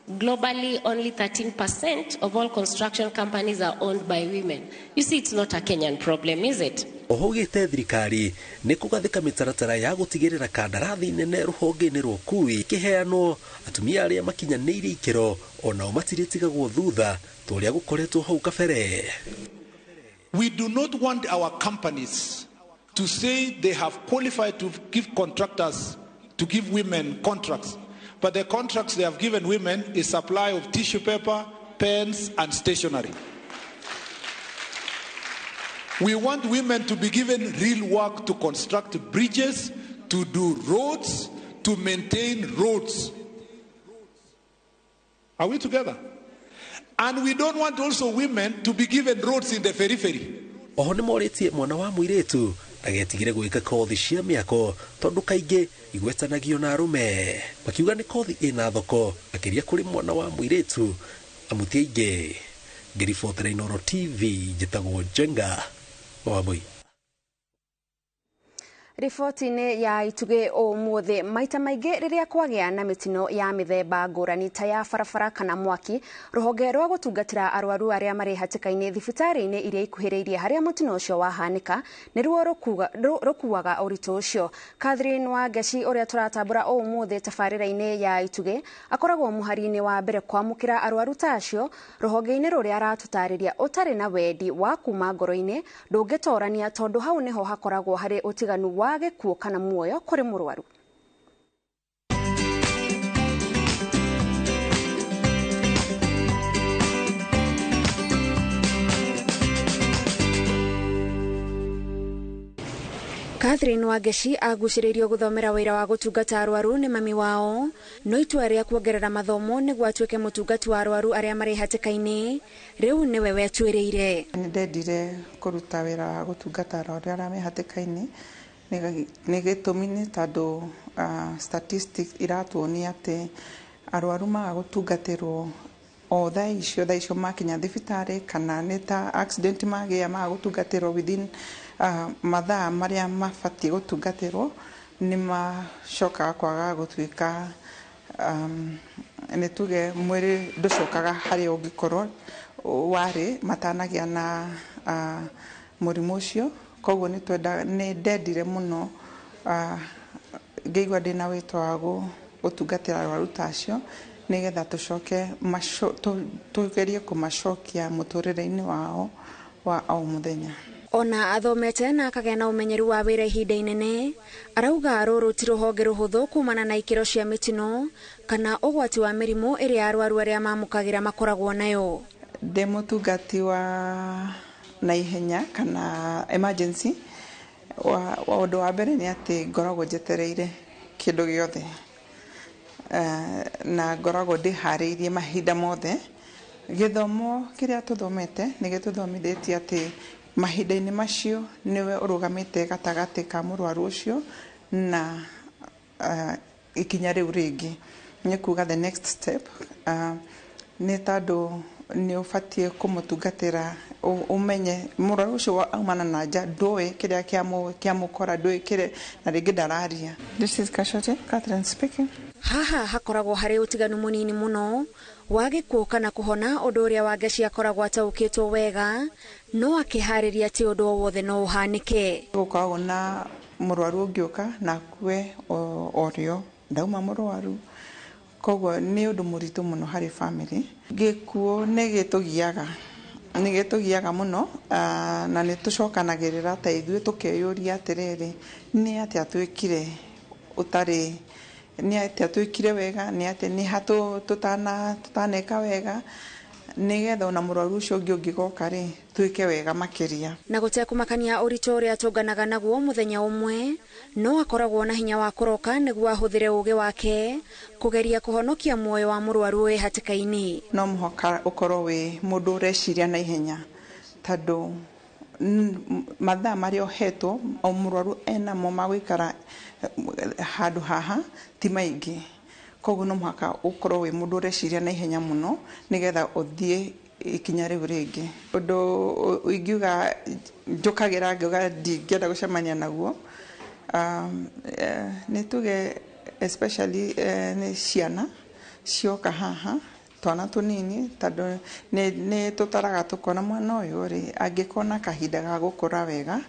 Speaker 14: Globally, only 13% of all construction companies are owned by women. You see, it's not a Kenyan problem, is it?
Speaker 29: Oho gĩte thirikari nĩ kũgathĩka mĩtaratara ya gũtigĩrĩra kandarathi nene rũhonge-inĩ rwa ũkui kĩheanwo atumia arĩa makinyanĩirie ikĩro onao matirĩtigagwo thutha ta ũrĩa gũkoretwo hau kabere.
Speaker 13: We do not want our companies to say they have qualified to give contractors, to give women contracts. But the contracts they have given women is supply of tissue paper, pens, and stationery. We want women to be given real work to construct bridges, to do roads, to maintain roads. Are we together? And we don't want also women to be given roads in the periphery.
Speaker 29: Oho nĩ morĩtie mwana wa mũirĩtu ndagetigĩre gwĩka kothi cia mĩako tondũ kaingĩ igwetanagio na arũme, makiuga nĩ kothi ĩna thoko makĩria kũrĩ mwana wa mũirĩtu amuti aingĩ. Ngĩribotera Inooro TV, njĩtagwo Njenga wa Wambui.
Speaker 2: Riboti-inĩ ya Itugĩ ũmũthĩ, maita maingĩ rĩrĩa kwagĩa na mĩtino ya mĩthemba ngũrani ta ya barabara kana mwaki, rũhonge rwa gũtungatĩra arwaru arĩa marĩ hatĩka-inĩ thibitarĩ-inĩ iria ikuhĩrĩirie harĩa mũtino ũcio wahanĩka nĩruo rũkuaga ũritũ ũcio. Catherine Wangeci ũrĩa tũratambũra ũmũthĩ tabarĩra-inĩ ya Itugĩ akoragwo mũhari-inĩ wa mbere kwamũkĩra arwaru ta acio rũhonge-inĩ rũrĩa aratũtarĩria ũtarĩ na wendi wa kuma ngoro-inĩ ndũngĩtorania tondũ hau nĩho hakoragwo harĩ ũtiganu wa gĩkuũ kana muoyo kũrĩ mũrwaru. Catherine Wangeci agucĩrĩirio gũthomera wĩra wa gũtungata arwaru nĩ mami wao, no itua rĩa kuongerera mathomo nĩguo atuĩke mũtungati wa arwaru arĩa marĩ hatĩka-inĩ rĩu nĩwe wetuĩrĩire.
Speaker 15: Nĩ ndendire kũruta wĩra wa gũtungata arwaru arĩa me hatĩka-inĩ nĩ gĩtũmi nĩ tondũ statistics iratuonia atĩ arwaru maga gũtungatĩrwo o thaa icio makinya thibitarĩ kana nĩ ta accident magĩa maga gũtungatĩrwo within mathaa marĩa mabatiĩ gũtungatĩrwo nĩ macokaga kwaga gũtuĩka nĩ tuge mwĩrĩ ndũcokaga harĩa ũngĩkorwo warĩ matanagĩa na mũrimũ ũcio. Koguo nĩ ndendire mũno ngĩigua ndĩna wĩto wa gũtungatĩra arwaru ta acio nĩgetha tũcoke tũgerie kũmacokia mũtũrĩre-inĩ wao wa o mũthenya.
Speaker 2: Ona athomete na akagĩa na ũmenyeru wa wĩra ihinda inene, arauga rũrũ ti rũhonge rũhũthũ kumana na ikĩro cia mĩtino kana ũgwati wa mĩrimũ ĩrĩa arwaru arĩa mamũkagĩra makoragwo nayo.
Speaker 15: Ndĩ mũtungati wa naihenya kana emergency, ũndũ wa mbere nĩ atĩ ngoragwo njetereire kĩndũ gĩothe na ngoragwo ndĩharĩirie mahinda mothe. Gĩthomo kĩrĩa tũthomete nĩ gĩtũthomithĩtie atĩ mahinda-inĩ macio nĩwe ũrũgamĩte gatagatĩ ka mũrwaru ũcio na ikinya rĩu rĩngĩ. Nĩ kuga the next step nĩ tondũ nĩ ũbatiĩ kũmũtungatĩra, ũmenye mũrwaru ũcio aumana na nja ndũĩ kĩrĩa kĩamũkora, ndũĩ kĩrĩa, na rĩngĩ ndararia. This is Casualty, Catherine speaking.
Speaker 2: Haha hakoragwo harĩ ũtiganu mũnini mũno wa gĩkuũ kana kũhona, ũndũ ũrĩa Wangeci akoragwo ataũkĩtwo wega no akĩharĩria atĩ ũndũ o wothe no ũhanĩke.
Speaker 15: Gũkoragwo na mũrwaru ũngĩũka na akue o rĩo, ndauma mũrwaru, koguo nĩ ũndũ mũritũ mũno harĩ family. Gĩkuũ nĩ gĩtũgiaga mũno, na nĩ tũcokanagĩrĩra ta ithuĩ tũkeyũria atĩrĩrĩ, nĩ atĩa twĩkire ũtarĩ, nĩ atĩa twĩkire wega, nĩ atĩa, nĩ ha tũtaneka wega, nĩgetha ona mũrwaru ũcio ũngĩ ũngĩgoka rĩ, twĩke wega makĩria.
Speaker 2: Na gũtekũmakania ũritũ ũrĩa atũnganaga naguo mũthenya ũmwe, no akoragwo na hinya wa kũroka nĩguo ahũthĩre ũũgĩ wake kũgeria kũhonokia muoyo wa mũrwaru wĩ hatĩka-inĩ.
Speaker 15: No mũhaka ũkorwo wĩ mũndũ ũreciria na ihenya, tondũ mathaa marĩa ũhetwo o mũrwaru enamo ma gũikara handũ haha ti maingĩ. Koguo no mũhaka ũkorwo wĩ mũndũ ũreciria na ihenya mũno nĩgetha ũthiĩ ikinya rĩu rĩngĩ. Ũndũ ingiuga njũkagĩra ngauga ndingĩenda gũcemania naguo, nĩ tuge especially nĩ ciana cioka haha, twana tũnini, tondũ nĩ tũtaraga tũkona mwana ũyũ rĩ, angĩkona kahinda ga gũkũra wega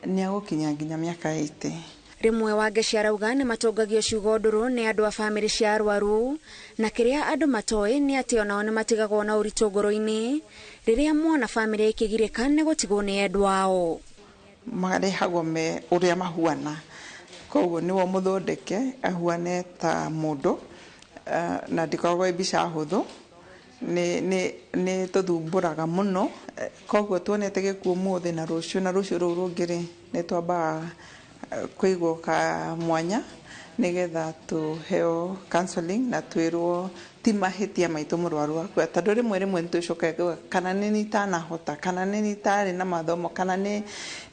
Speaker 15: nĩ agũkinya nginya mĩaka 80.
Speaker 2: Rĩmwe Wangeci arauga nĩ matũngagio ciugo ndũrũ nĩ andũ a bamĩrĩ cia arwaru, na kĩrĩa andũ matoĩ nĩ atĩ onao nĩ matigagwo na ũritũ ngoro-inĩ rĩrĩa mona bamĩrĩ ĩkĩgirĩka nĩ gũtigwo nĩ endwa ao.
Speaker 15: Marehagwo me ũrĩa mahuana, koguo nĩwe mũthondeke ahuane ta mũndũ, na ndĩkoragwo ĩ mbica hũthũ, nĩ tũthumbũraga mũno. Koguo tuonete gĩkuũ ũmũthĩ na rũciũ na rũciũ rũu rũngĩ rĩ, nĩ twambaga kũigwo ka mwanya nĩgetha tũheo counseling na twĩrwo ti mahĩtia maitũ mũrwaru akua, tondũ rĩmwe rĩmwe nĩ twĩcokaga kana nĩ itanahota, kana nĩ itarĩ na mathomo, kana nĩ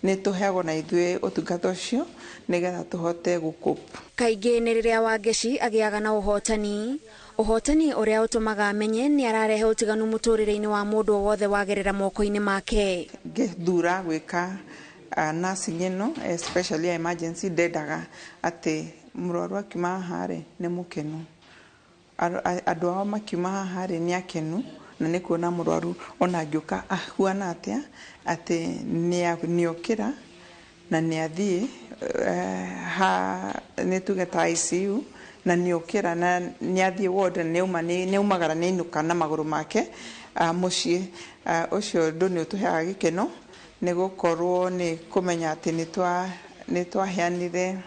Speaker 15: tũheagwo na ithuĩ ũtungata ũcio nĩgetha tũhote gũcope.
Speaker 2: Kaingĩ nĩ rĩrĩa Wangeci agĩaga na ũhotani, ũhotani ũrĩa ũtũmaga amenye nĩ ararehe ũtiganu mũtũrĩre-inĩ wa mũndũ o wothe wagerera moko-inĩ make.
Speaker 15: Ngĩthura gwĩka nursing ĩno, especially ya emergency, ndendaga atĩ mũrwaru akiuma haha rĩ, nĩ mũkenu, andũ ao makiuma haha rĩ, nĩ akenu, na nĩ kuona mũrwaru ona angĩũka ahuana atĩa, atĩ nĩ okĩra na nĩ athiĩ ha nĩ tuge ta ICU, na nĩ okĩra na nĩ athiĩ ward, na nĩ aumagara, nĩ ainũka na magũrũ make mũciĩ. Ũcio ũndũ nĩ ũtũheaga gĩkeno, nĩ gũkorwo nĩ kũmenya atĩ nĩ twaheanire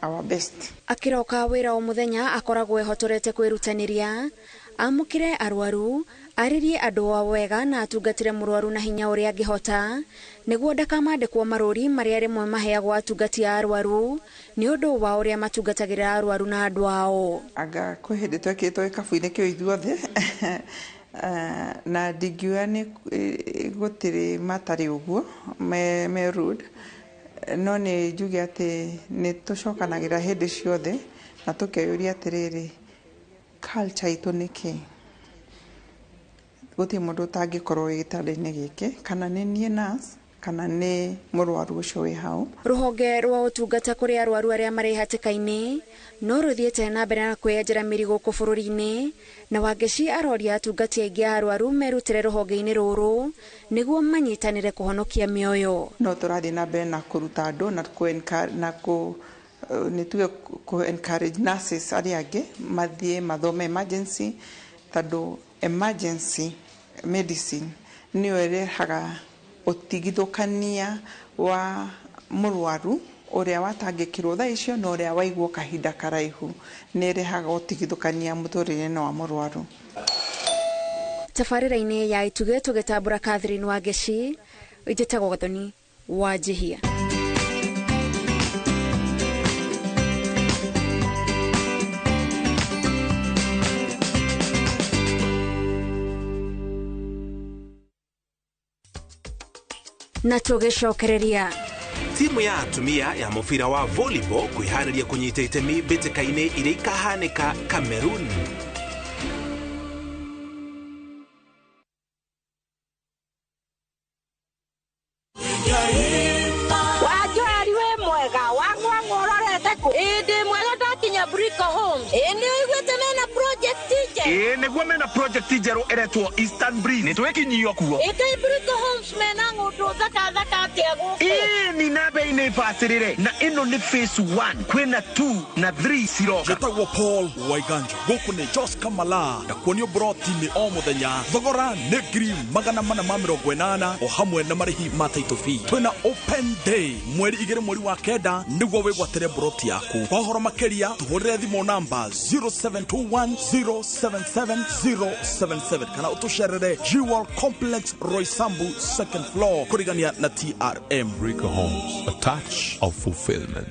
Speaker 15: our best.
Speaker 2: Akĩroka wĩra o mũthenya akoragwo ehotorete kwĩrutanĩria amũkĩre arwaru, arĩrie andũ ao wega na atungatĩre mũrwaru na hinya ũrĩa angĩhota nĩguo ndakamandĩkwo marũri marĩa rĩmwe maheagwo atungati a arwaru nĩ ũndũ wa ũrĩa matungatagĩra arwaru na andũ ao.
Speaker 15: Anga kwĩ hĩndĩ twekĩrĩtwo gĩkabu-inĩ kĩu ithuothe, na ndingiuga nĩ gũtirĩ matarĩ ũguo me rude, no nĩ njuge atĩ nĩ tũcokanagĩra hĩndĩ ciothe na tũkeyũria atĩrĩrĩ, culture itũ nĩ kĩ? Gũtirĩ mũndũ ũtangĩkorwo wĩ gĩtanda-inĩ gĩkĩ, kana nĩ niĩ nurse, kana nĩ mũrwaru ũcio wĩ hau.
Speaker 2: Rũhonge rwa ũtungata kũrĩ arwaru arĩa marĩ hatĩka-inĩ no rũthiĩte na mbere na kwĩyenjera mĩri gũkũ bũrũri-inĩ, na Wangeci aroria atungati aingĩ a arwaru merutĩre rũhonge-inĩ rũrũ nĩguo manyitanĩre kũhonokia mĩoyo.
Speaker 15: No tũrathiĩ na mbere na kũruta andũ na kũ nĩ tuge kũ encourage nurses arĩa angĩ mathiĩ mathome emergency, tondũ emergency medicine nĩyo ĩrehaga ũtigithũkania wa mũrwaru ũrĩa watangĩkĩrwo thaa icio na ũrĩa waigwo kahinda karaihu. Nĩ ĩrehaga ũtigithũkania mũtũrĩre-inĩ wa mũrwaru.
Speaker 2: Tabarĩra-inĩ ya Itugĩ tũgĩtambũra Catherine Wangeci, njĩtagwo Gathoni wa Njihia. Na tũgĩcokereria
Speaker 1: Timu ya atumia ya mũbira wa volleyball kwĩharĩria kũnyita itemi mbĩtĩka-inĩ iria ikahanĩka Cameroon.
Speaker 4: Wanjoeri wĩ mwega wang'wang'wa ũrorete kũ? Ĩĩ ndĩ mwega ndakinya Brico Homes. Ĩĩ nĩ ũiguĩte mena project njerũ?
Speaker 9: Ĩĩ nĩguo mena project njerũ ĩretwo Eastern Breeze. Nĩ twĩkinyio kuo.
Speaker 4: Ĩ kaĩ Brico Homes mena ng'ũndũ thaka thaka atĩa gũkũ?
Speaker 9: Ĩĩ ni na bei nĩ bacĩrĩre na ĩno nĩ phase 1 kwĩna 2 na 3 ciroka.
Speaker 5: Njĩtagwo Paul Waiganja gũkũ nĩ Jos Kamala na kuonio broti-inĩ o mũthenya thogora nĩ 480,000 o hamwe na marĩhi ma title fee. Twĩna open day mweri 2 mweri wa 9 nĩguo wĩgwatĩre broti yaku. Kwa ũhoro makĩria tũhũrĩre thimũ namba 0721077077 kana ũtũcerere Jewel Complex Roysambu second floor kũrigania na TRM.
Speaker 16: Brico Homes, a touch of fulfillment.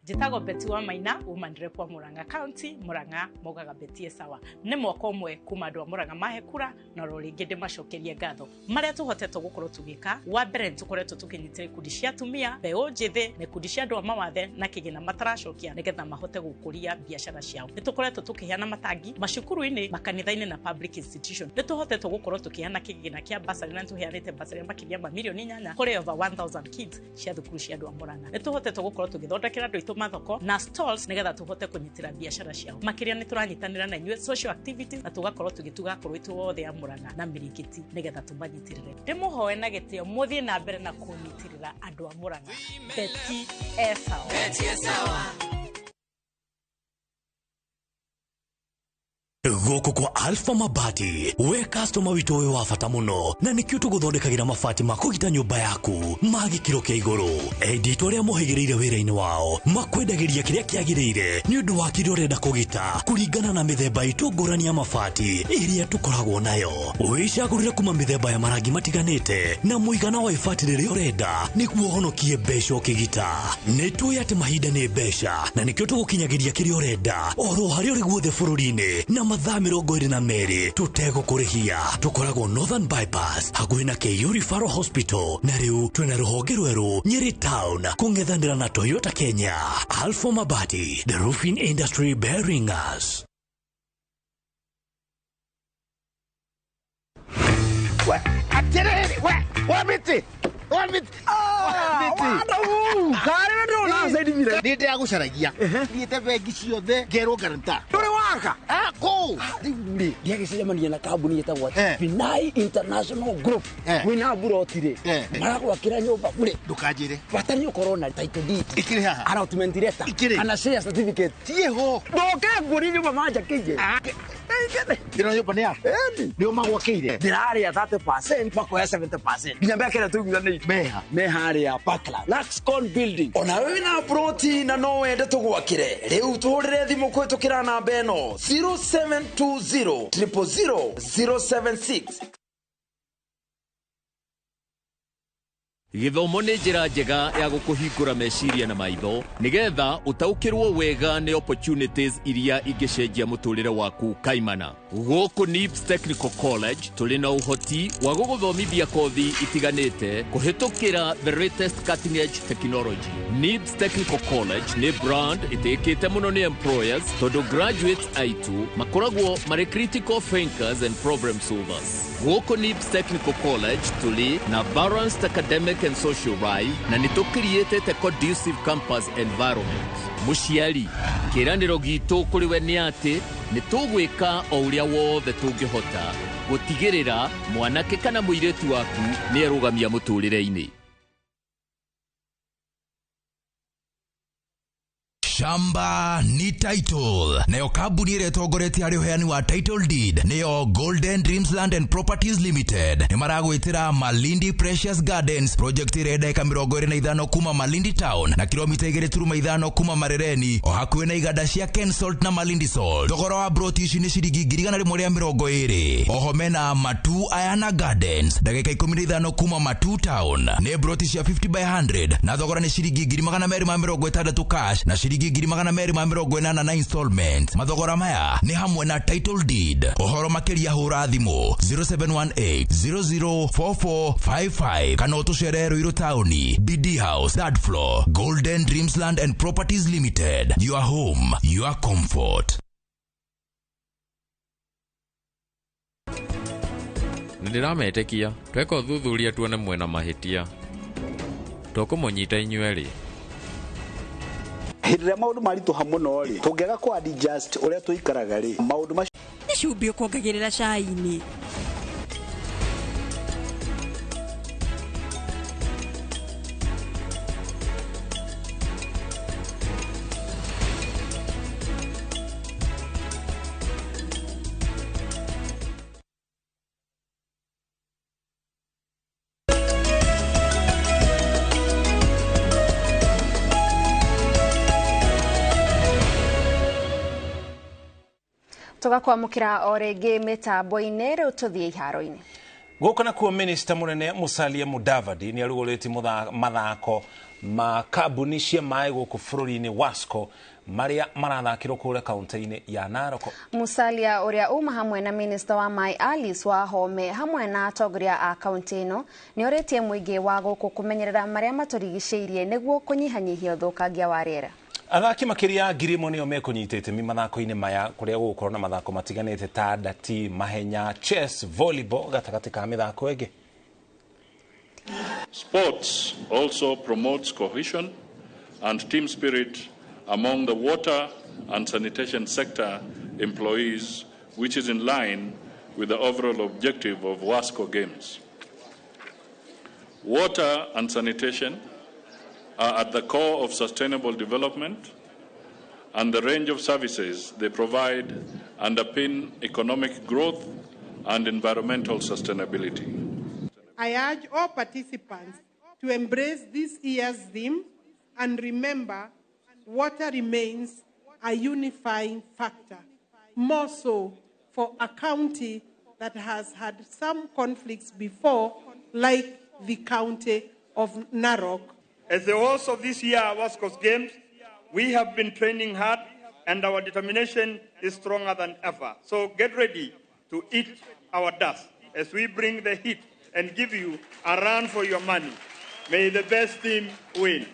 Speaker 17: Njĩtagwo Betty wa Maina, woman rep wa Murang'a County, Murang'a maugaga Betty sawa. Nĩ mwaka ũmwe kuma andũ a Murang'a mahe kura na oro rĩngĩ ndĩmacokerie ngatho. Marĩa tũhotete gũkorwo tũgĩka, wa mbere nĩ tũkoretwo tũkĩnyitĩra ikundi cia atumia, mbeũ njĩthĩ na ikundi cia andũ a mawathe na kĩgĩna mataracokia nĩgetha mahote gũkũria biacara ciao. Nĩ tũkoretwo tũkĩheana matangi macukuru-inĩ, makanitha-inĩ na public institution. Nĩ tũhotete gũkorwo tũkĩheana kĩgĩna kĩa bursary na nĩ tũheanĩte bursary makĩria ma mirioni 8 kũrĩ over 1000 kids cia thukuru cia andũ a Murang'a. Nĩ tũhotete gũkorwo tũgĩthondekera andũ aitũ mathoko na stalls nĩgetha tũhote kũnyitĩra biacara ciao. Makĩria nĩ tũranyitanĩra na inyuĩ social activities na tũgakorwo tũgĩtuga akũrũ aitũ othe a Murang'a na mĩrĩngĩti nĩgetha tũmanyitĩrĩre. Ndĩmũhoe na gĩtĩo mũthiĩ na mbere na kũnyitĩrĩra andũ a Murang'a. Betty Esawa.
Speaker 18: Betty Esawa.
Speaker 25: Gũkũ kwa Alpha Mabati we customer witũ wĩ wa bata mũno na nĩkĩo tũgũthondekagĩra mabati ma kũgita nyũmba yaku ma gĩkĩro kĩa igũrũ. Endia aitũ arĩa mohĩgĩrĩire wĩra-inĩ wao makwendagĩria kĩrĩa kĩagĩrĩire nĩ ũndũ wa kĩrĩa ũrenda kũgita kũringana na mĩthemba itũ ngũrani ya mabati ĩrĩa tũkoragwo nayo. Wĩcagũrĩre kuma mĩthemba ya marangi matiganĩte na mũigana wa ibati rĩrĩa ũrenda nĩguo ũhonokie mbeca ũkĩgita. Nĩ tũĩ atĩ mahinda nĩ mbeca na nĩkĩo tũgũkinyagĩria kĩrĩa ũrenda oro harĩa ũrĩ guothe bũrũri-inĩ na mathaa 22 tũtegũkũrĩhia. Tũkoragwo Northern Bypass hakuhĩ na KU Referral Hospital na rĩu twĩna rũhonge rwerũ Nyeri Town kũng'ethanĩra na Toyota Kenya. Alpha Mabati, the roofing industry bearing us.
Speaker 19: Nĩ ndĩragũcaragia thiĩte bengi ciothe ngerwo guarantor. Ndũrĩ waka kũ
Speaker 20: rĩu rĩ ndiagĩcemania na kambuni ĩtagwo Binai International Group wĩna mburoti rĩ maragwakĩra nyũmba bure.
Speaker 19: Ndũkanjĩre
Speaker 20: bata nĩ ũkorwo na title deed
Speaker 19: ikĩrĩ haha,
Speaker 20: allotment letter kana share certificate
Speaker 19: ciĩho.
Speaker 20: Ndoke nguonie nyũmba manjakĩire.
Speaker 19: Ĩno nyũmba nĩ yaku? Nĩo magwakĩire?
Speaker 20: Ndĩrarĩa 30% makoya 70% nginya mbeca ĩrĩa tũiguithanĩirie
Speaker 19: meha
Speaker 20: me harĩa Parkland Luxcon building. Ona wewe wĩna ploti na no wende tũgwakĩre rĩu tũhũrĩre thimũ kũhĩtũkĩra namba ĩno 0720 000 076.
Speaker 21: Gĩthomo nĩ njĩra njega ya gũkũhingũra meciria na maitho nĩgetha ũtaũkĩrwo wega nĩ opportunities iria ingĩcenjia mũtũrĩre waku kaimana. Gũkũ NIBS Technical College tũrĩ na ũhoti wa gũgũthomithia kothi itiganĩte kũhĩtũkĩra the latest cutting edge technology. NIBS Technical College nĩ brand ĩtĩkĩte mũno nĩ employers tondũ graduates aitũ makoragwo marĩ critical thinkers and problem solvers. Gũkũ NIBS Technical College tũrĩ na balanced academic and social life na nĩ tũcreatĩte conducive campus environment. Mũciari, kĩĩranĩro gitũ kũrĩ we nĩ atĩ nĩ tũgwĩka o ũrĩa wothe tũngĩhota gũtigĩrĩra mwanake kana mũirĩtu waku nĩ erũgamia mũtũrĩre-inĩ.
Speaker 22: Shamba ni title. Nayo kambuni ĩrĩa ĩtongoretie harĩ ũheani wa title deed nĩyo Golden Dreams Land and Properties Limited. Nĩ maragwĩtĩra Malindi Precious Gardens project ĩrĩa ndagĩka 25 kuma Malindi Town na kilomita 2.5 kuma Marereni o hakuhĩ na iganda cia Kensalt na Malindi Salt. Thogora wa broti ici nĩ ciringi 120,000. Oho mena Matu Ayana Gardens ndagĩka 15 kuma Matu Town nĩ broti cia 50 by 100 na thogora nĩ ciringi 260,000 cash na ciringi ciringi 280 na installment. Mathogora maya nĩ hamwe na title deed. Ũhoro makĩria hũra thimũ 0718 004455 kana ũtũcerere Ruiru taũni, BD House, third floor, Golden Dreams Land and Properties Limited. Your home, your comfort.
Speaker 3: Nĩ ndĩrametĩkia tweka ũthuthuria tuone mwena mahĩtia tũkũmũnyita inyuerĩ.
Speaker 6: Hĩndĩ ĩrĩa maũndũ maritũha mũno rĩ, tũngĩaga kũ adjust ũrĩa tũikaraga rĩ, maũndũ macio
Speaker 8: nĩ cumbĩ ũkuongagĩrĩra cai-inĩ.
Speaker 2: Tugakwamukira o rĩngĩ mĩtambo-inĩ rĩu tũthiĩ iharo-inĩ.
Speaker 1: Gũkũ nakuo minista mũnene Musalia Mudavadi nĩ arugũrĩtie mathako ma kambuni cia maĩ gũkũ bũrũri-inĩ Wasco marĩa marathakĩrwo kũrĩa kaunti-inĩ ya Narok.
Speaker 2: Musalia ũrĩa uma hamwe na minista wa maĩ Alice Wahome hamwe na atongoria a kaunti ĩno nĩ orĩtie mũingĩ wa gũkũ kũmenyerera marĩa matũrigicĩirie nĩguo kũnyihanyihia ũthũkangia wa rĩera.
Speaker 1: Athaki makĩria 1000 nĩo mekũnyita itemi mathako-inĩ maya kũrĩa gũgũkorwo na mathako matiganĩte ta ndati, mahenya, chess, volleyball gatagatĩ ka mĩthako ĩngĩ.
Speaker 10: Sports also promotes cohesion and team spirit among the water and sanitation sector employees, which is in line with the overall objective of WASCO Games. Water and sanitation are at the core of sustainable development, and the range of services they provide underpin economic growth and environmental sustainability.
Speaker 11: I urge all participants to embrace this year's theme and remember water remains a unifying factor, more so for a county that has had some conflicts before, like the county of Narok.
Speaker 12: As the host of this year's WASCO Games, we have been training hard and our determination is stronger than ever. So get ready to eat our dust as we bring the heat and give you a run for your money. May the best team win.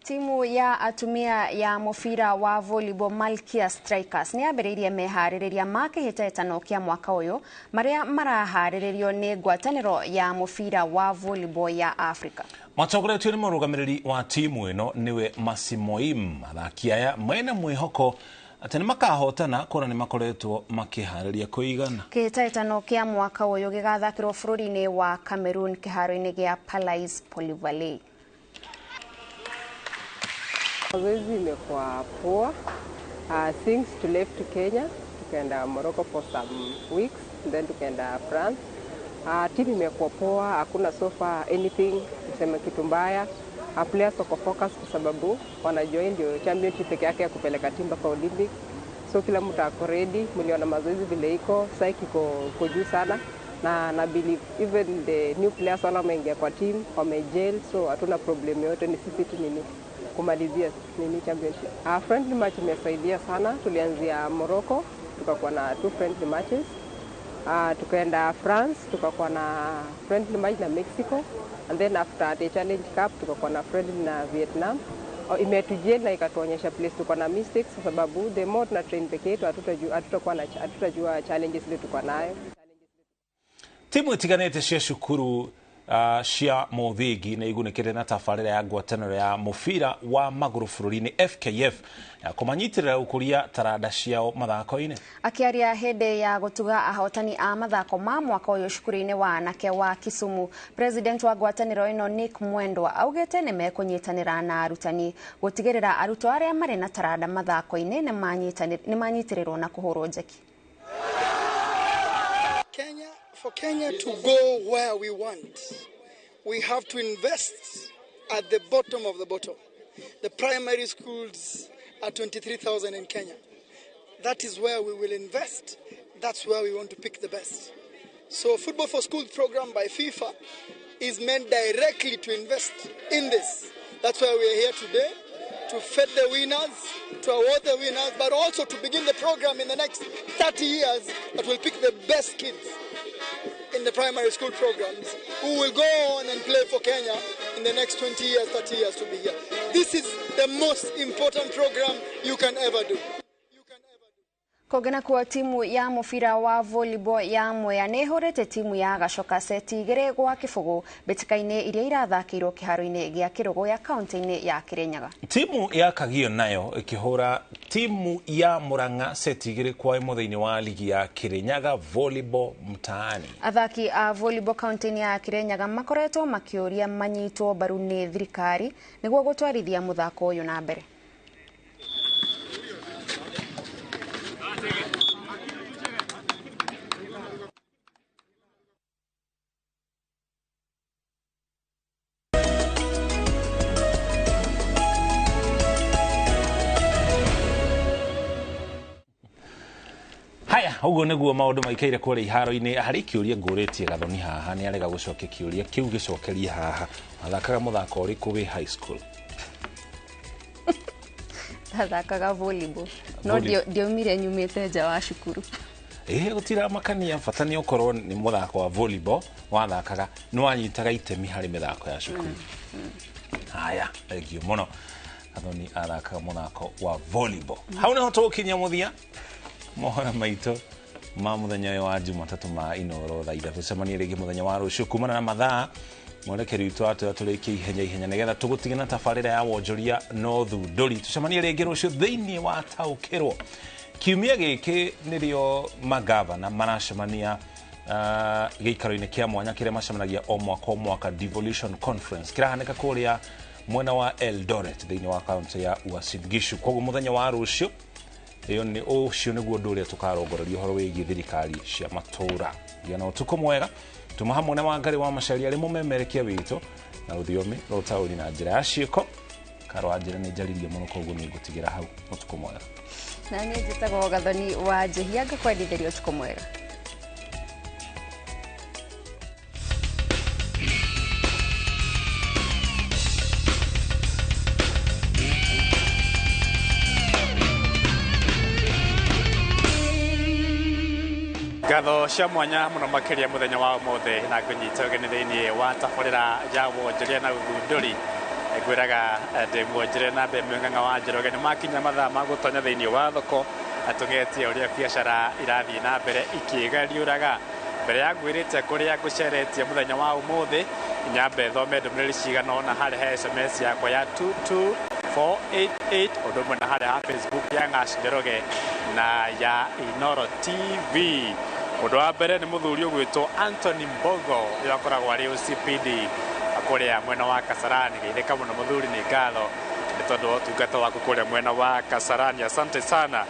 Speaker 2: Timu ya atumia ya mũbira wa volleyball Malkia Strikers nĩ yambĩrĩirie meharĩrĩria ma kĩhĩtahĩtano kĩa mwaka ũyũ marĩa maraharĩrĩrio nĩ ngwatanĩro ya mũbira wa volleyball ya Africa.
Speaker 1: Matongoretio nĩ mũrũgamĩrĩri wa timu ĩno nĩwe Masimoim. Athaki aya mena mwĩhoko atĩ nĩ makahotana kuona nĩ makoretwo makĩharĩria kũigana.
Speaker 2: Kĩhĩtahĩtano kĩa mwaka ũyũ gĩgathakĩrwo bũrũri-inĩ wa Cameroon kĩharo-inĩ gĩa Palais Polyvalent.
Speaker 18: Mazoezi imekuwa poa. Since to left Kenya, tukaenda Morocco for some weeks, then tukaenda France. Team imekuwa poa, hakuna so far anything tuseme kitu mbaya. Players wako focus kwa sababu wanajua ndio championship peke yake ya kupeleka timu mpaka Olympics. So kila mtu ako ready, mliona mazoezi vile iko, psyche iko juu sana. Na believe even the new players wala wameingia kwa team, wamegel, so hatuna problem yote, ni sisi tu nini kumalizia nini championship. Friendly match imesaidia sana. Tulianzia Morocco, tukakuwa na 2 friendly matches. Tukaenda France, tukakuwa na friendly match na Mexico, and then after the Challenge Cup tukakuwa na friendly na Vietnam. Imetujia na ikatuonyesha place tuko na mistakes kwa sababu the more tuna train peke yetu hatutajua challenges ile tuko nayo.
Speaker 1: Timu itiganĩte cia cukuru cia mũthingi nĩ igunĩkĩte na tabarĩra ya ngwatanĩro ya mũbira wa magũrũ bũrũri-inĩ FKF ya kũmanyitĩrĩra gũkũria taranda ciao mathako-inĩ.
Speaker 2: Akĩaria hĩndĩ ya gũtuga ahotani a mathako ma mwaka ũyũ cukuru-inĩ wa anake wa Kisumu, president wa ngwatanĩro ĩno Nick Mwendwa augĩte nĩ mekũnyitanĩra na arutani gũtigĩrĩra arutwo arĩa marĩ na taranda mathako-inĩ nĩ manyitĩrĩrwo na kũhũrwo njeki.
Speaker 23: For Kenya to go where we want, we have to invest at the bottom of the bottom. The primary schools are 23,000 in Kenya. That is where we will invest. That's where we want to pick the best. So Football for Schools program by FIFA is meant directly to invest in this. That's why we are here today. to fed the winners, to award the winners, but also to begin the program in the next 30 years that will pick the best kids in the primary school programs who will go on and play for Kenya in the next 20 years, 30 years to be here. This is the most important program you can ever do.
Speaker 2: Kũngĩ kuo timu ya mũbira wa volleyball ya Mwea nĩ ĩhũrĩte timu ya Gacoka seti 2-0 mbĩtĩka-inĩ iria irathakĩirwo kĩharo-inĩ gĩa Kĩrũgũya kaunti-inĩ ya Kĩrĩnyaga.
Speaker 1: Timu ya Kagio nayo ĩkĩhũra timu ya Murang'a seti 2-1 thĩinĩ wa ligi ya Kĩrĩnyaga volleyball mtaani.
Speaker 2: Athaki a volleyball kaunti-inĩ ya Kĩrĩnyaga makoretwo makĩũria manyitwo mbaru nĩ thirikari nĩguo gũtwarithia mũthako ũyũ na mbere.
Speaker 1: Haya, uguo niguo maundu maikaire kuria iharo-inĩ. Harĩ kĩũria ngũrĩtie Gathoni haha nĩ arega gũcokia kĩũria kĩu, gĩcokerie haha. Athakaga mũthako ũrĩkũ wĩ high school?
Speaker 2: Athakaga volleyball. No ndiaumire nyumĩte nja wa cukuru.
Speaker 1: Ĩĩ, gũtiramakania, bata nĩ ũkorwo nĩ mũthako wa volleyball wathakaga, nĩ wanyitaga itemi harĩ mĩthako ya cukuru. Haya, thengiũ mũno. Gathoni athakaga mũthako wa volleyball. Hau nĩho tũgũkinyia mũthia mohoro maitũ ma mũthenya ũyũ wa Jumatatũ ma Inooro thaa 3. Tũcemanie rĩngĩ mũthenya wa rũciũ kumana na mathaa mwerekeri witũ atwĩra tũrĩkie ihenya ihenya nĩgetha tũgũtige na tabarĩra ya wonjoria na ũthundũri. Tũcemanie rĩngĩ rũciũ thĩinĩ wa Taũkĩrwo. Kiumia gĩkĩ nĩrĩo magavana maracemania gĩikaro-inĩ kĩa mwanya kĩrĩa macemanagia o mwaka o mwaka, Devolution Conference, kĩrahanĩka kũrĩa mwena wa Eldoret thĩinĩ wa kaunti ya Uasin Gishu. Koguo mũthenya wa rũciũ ĩyo nĩ ũcio nĩguo ũndũ ũrĩa tũkarongoreria ũhoro wĩgiĩ thirikari cia matũũra. Gĩa na ũtukũ mwega. Tuma hamwe na Wangari wa Macharia arĩ mũmemerekia witũ na rũthiomi rwa ũtaũri na njĩra ya ciĩko. Karo wa njĩra nĩ njaririe mũno, koguo nĩ ngũtigĩra hau. Ũtukũ mwega.
Speaker 2: Na niĩ njĩtagwo Gathoni wa Njĩhia, ngakwendithĩria ũtukũ mwega.
Speaker 7: Ngatho cia mwanya muno makiria muthenya wa umuthi na ngunyita ugeni thiini wa tabarira ya wonjoria na uthunduri. Ngwiraga ndi mwonjore na mbe mwing'ang'a wa Njoroge. Nĩ makinya mathaa ma gũtonya thĩinĩ wa thoko tũgetie ũrĩa biacara irathiĩ na mbere ikĩgariũraga. Mbere ya ngwĩrĩte kũrĩa ngũceretie mũthenya wa ũmũthĩ, nyambe thome ndũmĩrĩri cigana ũna harĩa he SMS yakwa ya 22488 ũndũ ũmwe na harĩa ha Facebook ya Ng'ash Njoroge na ya Inooro TV. Ũndũ wa mbere nĩ mũthuri ũgwĩtwo Anthony Mbogo, ũrĩa akoragwo arĩ OCPD kũrĩa mwena wa Kasarani. Geithĩka mũno mũthuri, nĩ ngatho nĩ tondũ wa ũtungata waku kũrĩa mwena wa Kasarani, asante sana.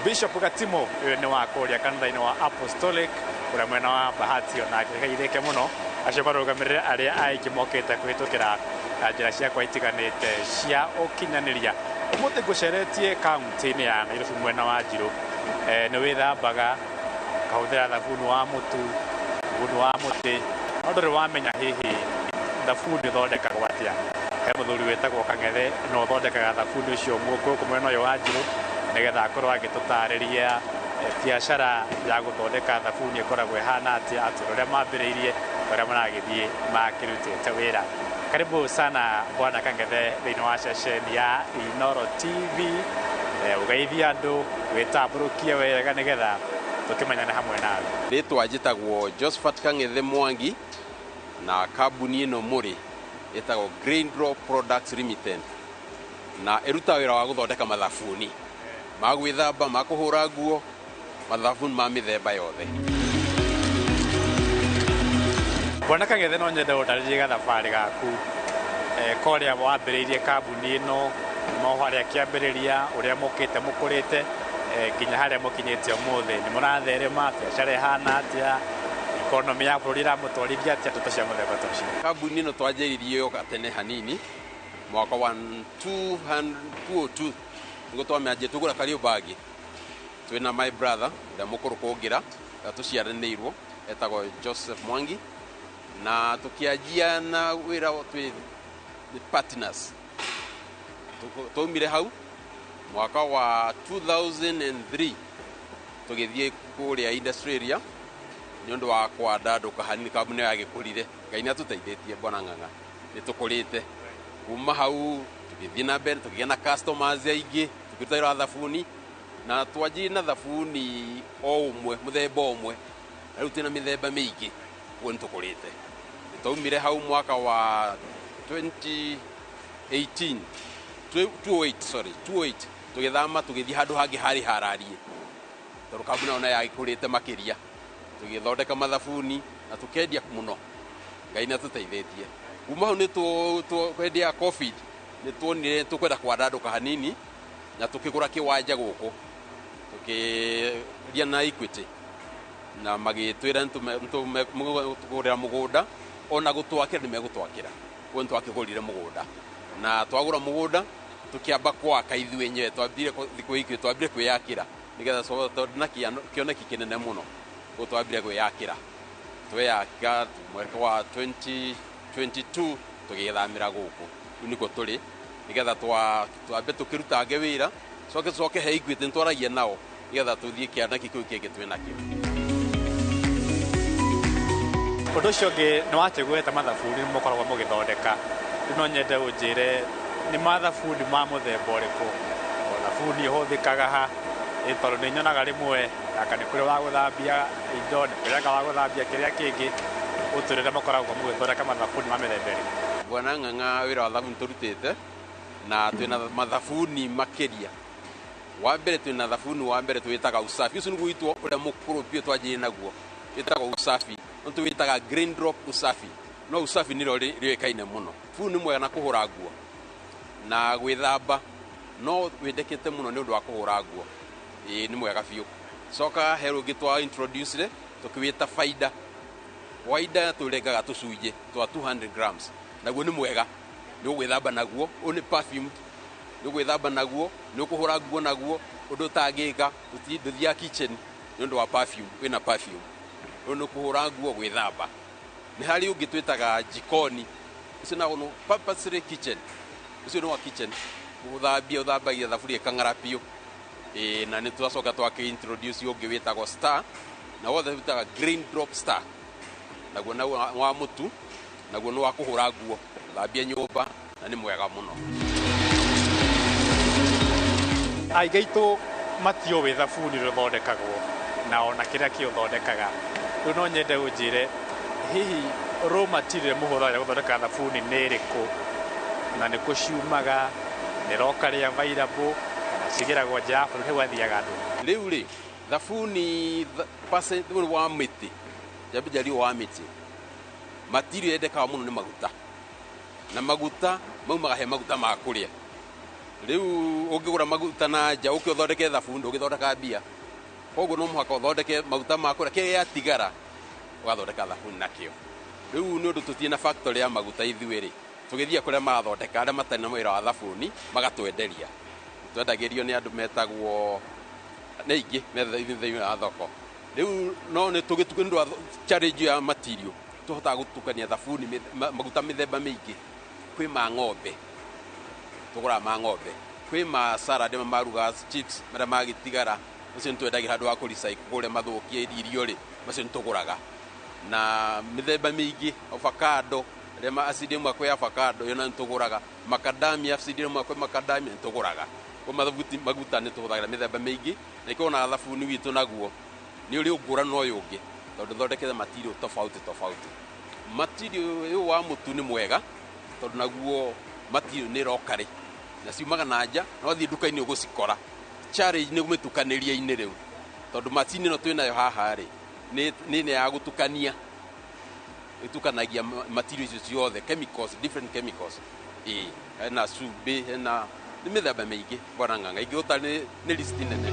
Speaker 7: Bishop Gatimo, ũyũ nĩ wa kũrĩa kanitha-inĩ wa Apostolic kũrĩa mwena wa Bahati, onake geithĩke mũno. Acio marũgamĩrĩre arĩa aingĩ mokĩte kũhĩtũkĩra njĩra ciakwa itiganĩte cia ũkinyanĩria. Ũmũthĩ ngũceretie kaunti-inĩ ya Nairobi mwena wa Njirũ. Nĩ wĩthambaga ũkahũthĩra thabuni wa mũtu, thabuni wa mũtĩ, no ndũrĩ wamenya hihi thabuni ũthondekagwo atĩa. He mũthuri wĩtagwo Kang'ethe na ũthondekaga thabuni ũcio gũkũ mwena ũyũ wa Njirũ, nĩgetha akorwo agĩtũtarĩria biacara ya gũthondeka thabuni ĩkoragwo ĩhana atĩa, atĩ ũrĩa mambĩrĩirie, ũrĩa maragĩthiĩ makĩrutĩte wĩra. Karibu sana Bwana Kang'ethe thĩinĩ wa ceceni ya Inooro TV. Ũgeithie andũ, wĩtambũrũkie wega nĩgetha tũkĩmenyane hamwe nawe.
Speaker 25: Rĩtwa njĩtagwo Josephat Kang'ethe Mwangi, na kambuni ĩno mũrĩ ĩtagwo Green Drop Products Limited, na ĩrutaga wĩra wa gũthondeka mathabuni ma gwĩthamba, ma kũhũra nguo, mathabuni ma mĩthemba yothe.
Speaker 7: Bwana Kang'ethe, no nyende ũndarĩrie gathabarĩ gaku korĩa wambĩrĩirie kambuni ĩno, no harĩa kĩambĩrĩria, ũrĩa mũkĩte mũkũrĩte nginya harĩa mũkinyĩte ũmũthĩ. Nĩ mũratherema, biacara ĩhana atĩa, economy ya bũrũri ĩramũtwarithia atĩa, ndeto cia mũthemba ta ũcio?
Speaker 25: Kambuni ĩno twanjĩrĩirie yo gatene hanini mwaka wa 2002 nĩguo twamĩanjia tũgũra Kariobangi twĩna my brother ũrĩa mũkũrũ kũngĩra, ũrĩa tũciaranĩirwo, etagwo Joseph Mwangi, na tũkĩanjia na wĩra twĩ partners.
Speaker 4: Twaumire hau mwaka wa 2003 tũgĩthiĩ kũrĩa industry area nĩ ũndũ wa kwandandũka hanini kambuni ĩyo yagĩkũrire. Ngai nĩ atũteithĩtie Bwana Ng'ang'a, nĩ tũkũrĩte kuma hau tũgĩthiĩ na mbere tũkĩgĩa na customers aingĩ, tũkĩruta wĩra wa thabuni na twanjirie na thabuni o ũmwe, mũthemba ũmwe, na rĩu twĩna mĩthemba mĩingĩ, koguo nĩ tũkũrĩte. Nĩ twaumire hau mwaka wa 2018 208, sorry, 208 tũgĩthama tũgĩthiĩ handũ hangĩ harĩ hararie tondũ kambuni ĩyo nayo yagĩkũrĩte makĩria, tũgĩthondeka mathabuni na tũkendia mũno. Ngai nĩ atũteithĩtie. Kuma hau nĩ hĩndĩ ya COVID nĩ tuonire tũkwenda kwandandũka hanini na tũkĩgũra kĩwanja gũkũ, tũkĩria na Equity na magĩtwĩra nĩtũgũrĩra mũgũnda, ona gũtwakĩra nĩ megũtwakĩra. Koguo nĩ twakĩgũrire mũgũnda na twagũra mũgũnda tũkĩamba gwaka ithuĩ enyewe, twambire thikũ ikĩ twambire kwĩyakĩra nĩgetha tondũ na kĩoneki kĩnene mũno, koguo twambire kwĩyakĩra, tweyaka mwaka wa 2022 tũgĩthamĩra gũkũ. Rĩu nĩkuo tũrĩ nĩgetha twambe tũkĩrutange wĩra, coke tũcoke he Equity nĩtwaragia nao nĩgetha tũthiĩ kĩoneki kĩu kĩngĩ twĩ nakĩo.
Speaker 7: Ũndũ ũcio ũngĩ nĩ watĩgweta mathabuni mũkoragwo mũgĩthondeka, rĩu no nyende ũnjĩre nĩ mathabuni ma mũthemba ũrĩkũ, o thabuni ũhũthĩkaga ha, tondũ nĩ nyonaga rĩmwe anga nĩ kũrĩ wa gũthambia indo, nĩ kũrĩ anga wa gũthambia kĩrĩa kĩngĩ, ũtũrĩre mũkoragwo mũgĩthondeka mathabuni ma mĩthemba ĩrĩkũ?
Speaker 4: Bwana Ng'ang'a, wĩra wa thabuni tũrutĩte na twĩna mathabuni makĩria. Wa mbere twĩna thabuni wa mbere twĩtaga Usafi, ũcio nĩguo witũ ũrĩa mũkũrũ biũ twanjirie naguo, wĩtagwo Usafi, no tũwĩtaga Green Drop Usafi, no Usafi nĩrĩo rĩũĩkaine mũno. Thabuni nĩ mwega na kũhũra nguo na gwĩthamba, no wendekete mũno nĩ ũndũ wa kũhũra nguo, ĩĩ nĩ mwega biũ. Coka he rũngĩ twa introduce tũkĩwĩta Faida. Faida tũrengaga tũcunjĩ twa 200 grams, naguo nĩ mwega, nĩ ũgwĩthamba naguo, ũyũ nĩ perfumed, nĩ ũgwĩthamba naguo, nĩ ũkũhũra nguo naguo, ũndũ ũtangĩka, ndũthiaga kitchen nĩ ũndũ wa perfume, wĩna perfume. Ũyũ nĩ kũhũra nguo, gwĩthamba. Nĩ harĩ ũngĩ twĩtaga jikoni, ũcio naguo nĩ purposely kitchen, ũcio nĩ wa kitchen, gũthambia ũthambagia thaburia ĩkang'ara biũ. Ĩĩ, na nĩ twacoka twakĩ introduce ũngĩ wĩtagwo Star, na wothe wĩtaga Green Drop Star, naguo naguo wa mũtu, naguo nĩ wa kũhũra nguo, gũthambia nyũmba, na nĩ mwega mũno.
Speaker 7: Aingĩ aitũ matiũĩ thabuni ũrĩa ũthondekagwo na ona kĩrĩa kĩũthondekaga. Rĩu no nyende ũnjĩre hihi raw material mũhũthagĩra gũthondeka thabuni nĩ ĩrĩkũ, na nĩ kũ ciumaga, nĩ locally available kana cigĩragwo nja ya bũrũri, hau athiaga andũ?
Speaker 4: Rĩu rĩ, thabuni percent wa mĩtĩ, njambe njarie wa mĩtĩ, material yendekaga mũno nĩ maguta, na maguta maumaga he maguta ma kũrĩa. Rĩu ũngĩgũra maguta na nja ũke ũthondeke thabuni ndũngĩthondeka mbia, koguo no mũhaka ũthondeke maguta ma kũrĩa, kĩrĩa gĩatigara ũgathondeka thabuni nakĩo. Rĩu nĩ ũndũ tũtirĩ na factory ya maguta ithuĩ rĩ, tũgĩthiĩ kũrĩa marathondeka, arĩa matarĩ na wĩra wa thabuni magatwenderia. Twendagĩrio nĩ andũ metagwo nĩ aingĩ me thĩinĩ wa thoko. Rĩu no nĩ tũgĩtukanio nĩ ũndũ wa challenge ya material, tũhotaga gũtukania thabuni maguta mĩthemba mĩingĩ. Kwĩ ma ng'ombe, tũgũraga ma ng'ombe, kwĩ ma salad marĩa marugaga chips marĩa magĩtigara, macio nĩ twendagĩra handũ ha kũ recycle kũrĩa mathũkie irio rĩ, macio nĩ tũgũraga. Na mĩthemba mĩingĩ, avocado, arĩa acid ĩmwe kwĩ avocado ĩyo nĩ tũgũraga, macadamia acid ĩmwe kwĩ macadamia nĩ tũgũraga. Kwa maguta nĩ tũhũthagĩra mĩthemba mĩingĩ, na ikorwo na thabuni witũ naguo nĩ ũrĩ ngũrani na ũyũ ũngĩ, tondũ thondekete material tofauti tofauti. Material ũyũ wa mũtu nĩ mwega tondũ naguo material nĩ locally na ciumaga na nja, na wathiĩ nduka-inĩ ũgũcikora. Challenge nĩ mĩtukanĩrie-inĩ rĩu, tondũ macini ĩno twĩnayo haha rĩ, nĩ ya gũtukania, ĩtukanagia material icio ciothe, chemicals, different chemicals. Ĩĩ, hena cumbĩ, hena nĩ mĩthemba mĩingĩ Bwana Ng'ang'a, ingĩgũta nĩ list nene.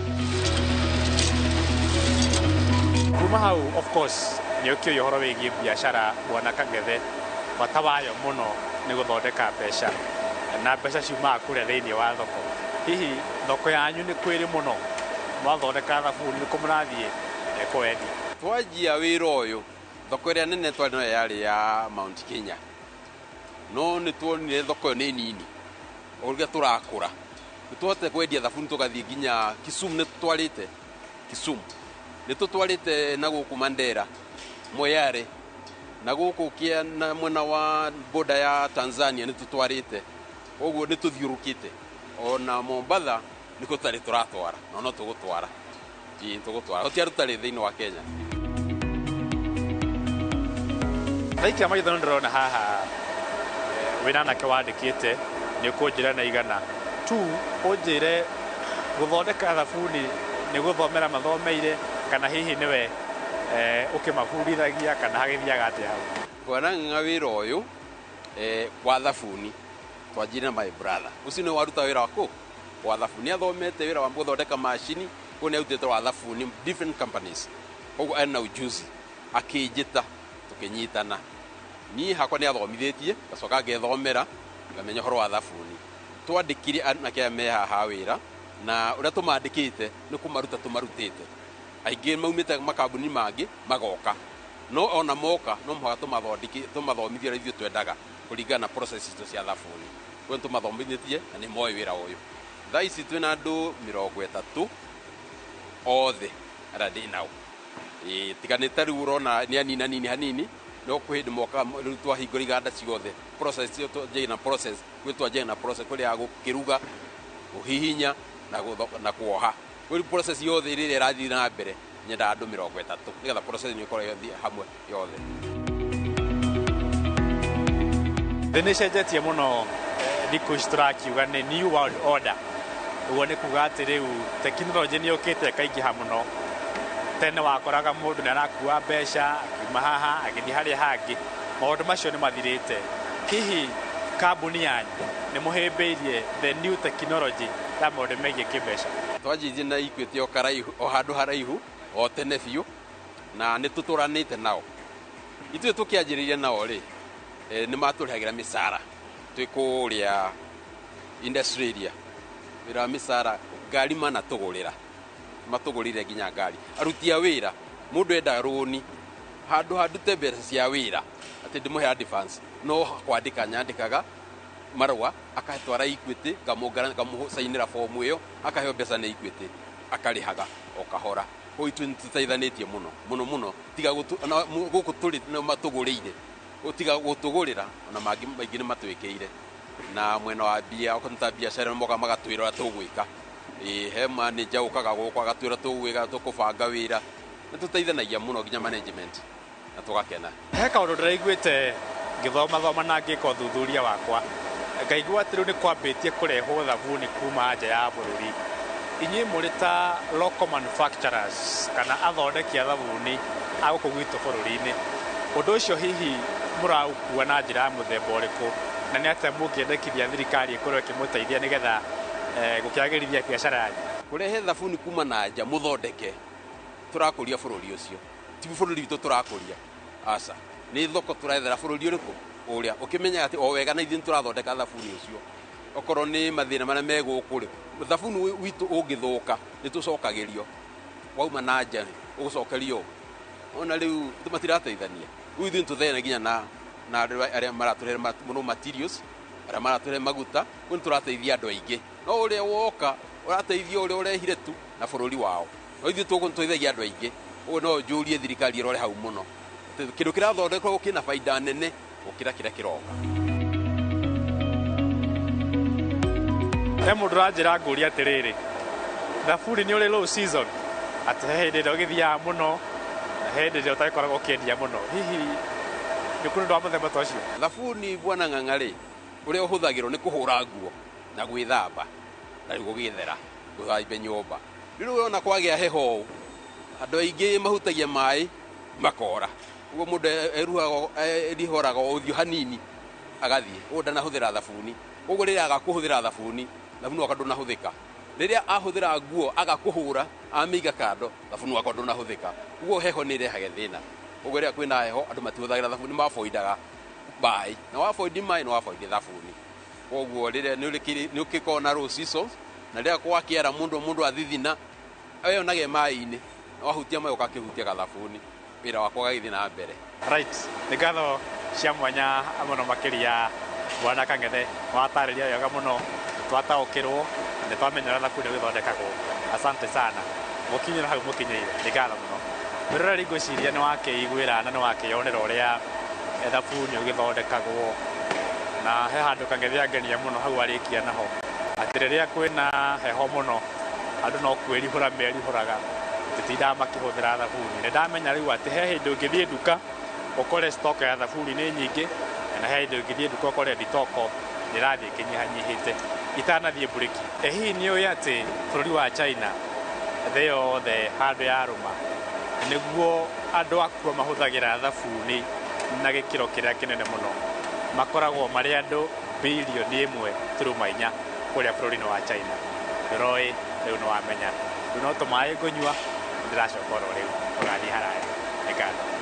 Speaker 7: Kuma hau of course nĩ ũkĩũĩ ũhoro wĩgiĩ biacara Bwana Kang'ethe, bata wayo mũno nĩ gũthondeka mbeca, na mbeca ciumaga kũrĩa thĩinĩ wa thoko. Hihi thoko yanyu nĩ kwĩrĩ mũno, mwathondeka thabuni nĩ kũ mũrathiĩ kwendia?
Speaker 4: Twanjia wĩra ũyũ, thoko ĩrĩa nene twarĩ nayo yarĩ ya Mount Kenya, no nĩ tuonire thoko ĩyo nĩ nini, O ũrĩa tũrakũra nĩ tũhote kwendia thabuni tũgathiĩ nginya Kisumu, nĩ tũtwarĩte Kisumu, nĩ tũtwarĩte na gũkũ Mandera, Moyale, na gũkũ kia na mwena wa boda ya Tanzania nĩ tũtwarĩte. Koguo nĩ tũthiũrũkĩte ona Mombatha nĩkuo tũtarĩ tũratwara, no no tũgũtwara, ĩĩ tũgũtwara, gũtirĩ tũtarĩ thĩinĩ wa Kenya.
Speaker 7: Ndaikia maitho nĩ ndĩrona haha wĩna anake wandĩkĩte, nĩ ũkũnjĩra na igana tu ũnjĩre gũthondeka thabuni nĩ gũthomera mathomeire kana hihi nĩwe ũkĩmabundithagia kana hagĩthiaga atĩa hau?
Speaker 4: Bwana Ng'ang'a, wĩra ũyũ wa thabuni twanjirie na my brother ũcio nĩ waruta wĩra wa kũ wa thabuni, athomete wĩra wa gũthondeka macini, koguo nĩ arutĩte wa thabuni different companies, koguo ena ujuzi. Akĩnjĩta tũkĩnyitana, niĩ hakwa nĩ athomithĩtie, ngacoka ngethomera ngamenya ũhoro wa thabuni. Twandĩkire anake aya me haha wĩra, na ũrĩa tũmandĩkĩte nĩ kũmaruta tũmarutĩte. Aingĩ maumĩte makambuni mangĩ magoka, no ona moka no mũhaka tũmathomithie ũrĩa ithuĩ twendaga kũringana na process citũ cia thabuni. Koguo nĩ tũmathomithĩtie na nĩ moĩ wĩra ũyũ. Thaa ici twĩna andũ 30 othe arĩa ndĩ nao. Ĩĩ, tiga nĩ ta rĩu ũrona nĩ anini anini hanini, no kwĩ hĩndĩ mokaga rĩu twahingũra iganda ciothe process ĩyo twanjagia na process, kwĩ twanjagia na process kũrĩa ya gũkĩruga, kũhihinya na kuoha. Rĩu process yothe rĩrĩa ĩrathiĩ na mbere nyendaga andũ 30 nĩgetha process ĩno ĩkorwo yothe hamwe yothe.
Speaker 7: Thĩ nĩ ĩcenjetie mũno thikũ ici, tũrakiuga nĩ new world order. Ũguo nĩ kuga atĩ rĩu tekinoronjĩ nĩ yũkĩte ĩkaingĩha mũno. Tene wakoraga mũndũ nĩ arakua mbeca akiuma haha agĩthiĩ harĩa hangĩ, maũndũ macio nĩ mathirĩte. Hihi kambuni yanyu nĩ mũhĩmbĩirie the new technology ya maũndũ megiĩ kĩmbeca?
Speaker 4: Twanjirie na Equity o karaihu, o handũ haraihu o tene biũ, na nĩ tũtũranĩte nao. Ithuĩ tũkĩanjĩrĩria nao rĩ, nĩ matũrĩhagĩra mĩcara twĩ kũrĩa industry area, wĩra wa mĩcara, ngari manatũgũrĩra, matũgũrĩire nginya ngari. Aruti a wĩra, mũndũ enda rũni handũ handute mbeca cia wĩra atĩ ndĩmũhe advance, no kwandĩka nyandĩkaga marũa akatwara Equity, ngamũcainĩra fomu ĩyo, akaheo mbeca nĩ Equity, akarĩhaga o kahora. Koguo ithuĩ nĩ tũteithanĩtie mũno mũno mũno, tiga gũkũ tũrĩ nĩ matũgũrĩire, tiga gũtũgũrĩra ona mangĩ maingĩ nĩ matwĩkĩire. Na mwena wa mbia, okorwo nĩ ta biacara moka magatwĩra ũrĩa tũgwĩka. Ĩĩ, he manager ũkaga gũkũ agatwĩra tũgwĩka, tũkũbanga wĩra, nĩ tũteithanagia mũno nginya management na tũgakena.
Speaker 7: He kaũndũ ndĩraiguĩte ngĩthomathoma na ngĩka ũthuthuria wakwa, ngaigua atĩ rĩu nĩ kwambĩtie kũrehwo thabuni kuma nja ya bũrũri. Inyuĩ mũrĩ ta local manufacturers kana athondeki a thabuni a gũkũ gwitũ bũrũri-inĩ, ũndũ ũcio hihi mũraũkua na njĩra ya mũthemba ũrĩkũ, na nĩ atĩa mũngĩendekithia thirikari ĩkorwo ĩkĩmũteithia nĩgetha gũkĩagĩrithia biacara yanyu?
Speaker 4: Kũrehe thabuni kuma na nja mũthondeke, tũrakũria bũrũri ũcio, ti bũrũri witũ tũrakũria, aca, nĩ thoko tũrethera bũrũri ũrĩkũ ũrĩa ũkĩmenya atĩ o wega na ithuĩ nĩ tũrathondeka thabuni ũcio. Okorwo nĩ mathĩna marĩa me gũkũ rĩ, thabuni witũ ũngĩthũka nĩ tũcokagĩrio, wauma na nja rĩ ũgũcokerio. Ona rĩu matirateithania, rĩu ithuĩ nĩ tũthene nginya na andũ arĩa maratũhe mũno materials, arĩa maratũhe maguta, rĩu nĩ tũrateithia andũ aingĩ. No ũrĩa woka ũrateithia ũrĩa ũrehire tu na bũrũri wao, no ithuĩ tũteithagia andũ aingĩ. Ũguo no njũrie thirikari ĩrore hau mũno, kĩndũ kĩrathondekwo kĩna baida nene gũkĩra kĩrĩa kĩroka.
Speaker 7: He mũndũ ũranjĩra ngũria atĩrĩrĩ, thabuni nĩ ũrĩ low season, atĩ he hĩndĩ ĩrĩa ũgĩthiaga mũno na he hĩndĩ ĩrĩa ũtagĩkoragwo ũkĩendia mũno, hihi nĩ kũrĩ ũndũ wa mũthemba ta ũcio?
Speaker 4: Thabuni bwana Ng'ang'a rĩ, ũrĩa ũhũthagĩrwo nĩ kũhũra nguo na gwĩthamba na rĩu gũgĩthera, gũthambia nyũmba. Rĩu ũrona kwagĩa heho ũũ, andũ aingĩ mahutagia maĩ makora, ũguo mũndũ erihoraga ũthiũ hanini agathiĩ, ũguo ndanahũthĩra thabuni. Koguo rĩrĩa aga kũhũthĩra thabuni, thabuni wakwa ndũnahũthĩka. Rĩrĩa ahũthĩra nguo aga kũhũra amĩiga kando, thabuni wakwa ndũnahũthĩka. Ũguo heho nĩ ĩrehage thĩna. Ũguo rĩrĩa kwĩna heho andũ matihũthagĩra thabuni, maboindaga maĩ, na waboindi maĩ nĩ waboindi thabuni. Koguo rĩrĩa nĩ ũkĩkorwo na low seasons, na rĩrĩa gwakĩara mũndũ athithina eyonage maĩ-inĩ, na wahutia maĩ ũgakĩhutia gathabuni, wĩra wakwa ũgagĩthiĩ na mbere.
Speaker 7: Right, nĩ ngatho cia mwanya mũno makĩria bwana Kang'ethe, watarĩria wega mũno Twataũkĩrwo na nĩ twamenya ũrĩa thabuni ũgĩthondekagwo. Asante sana. Mũkinyĩre hau mũkinyĩire, nĩ ngatho mũno. Mwĩroreri, ngwĩciria nĩ wakĩiguĩra na nĩ wakĩyonera ũrĩa thabuni ũgĩthondekagwo, na he handũ kang'ethe angenia mũno hau arĩkia naho, atĩ rĩrĩa kwĩna heho mũno andũ no kwĩrihũra merihũraga, tũtindaga makĩhũthĩra thabuni. Nĩ ndamenya rĩu atĩ he hĩndĩ ũngĩthiĩ nduka ũkore stock ya thabuni nĩ nyingĩ, na he hĩndĩ ũngĩthiĩ nduka ũkore thitoko nĩ ĩrathiĩ ĩkĩnyihanyihĩte. Itanathiĩ mburĩki, hihi nĩ ũĩ atĩ bũrũri wa China, thĩ yothe handũ yarũma nĩguo andũ akuo mahũthagĩra thabuni na gĩkĩro kĩrĩa kĩnene mũno, makoragwo marĩ andũ 1.4 bilioni kũrĩa bũrũri-inĩ wa China? Ndũroĩ? Rĩu nĩ wamenya. Rĩu no tũmaĩ ngũnyua, ndĩracoka oro rĩu, ũgathiĩ haraya. Nĩ ngatho.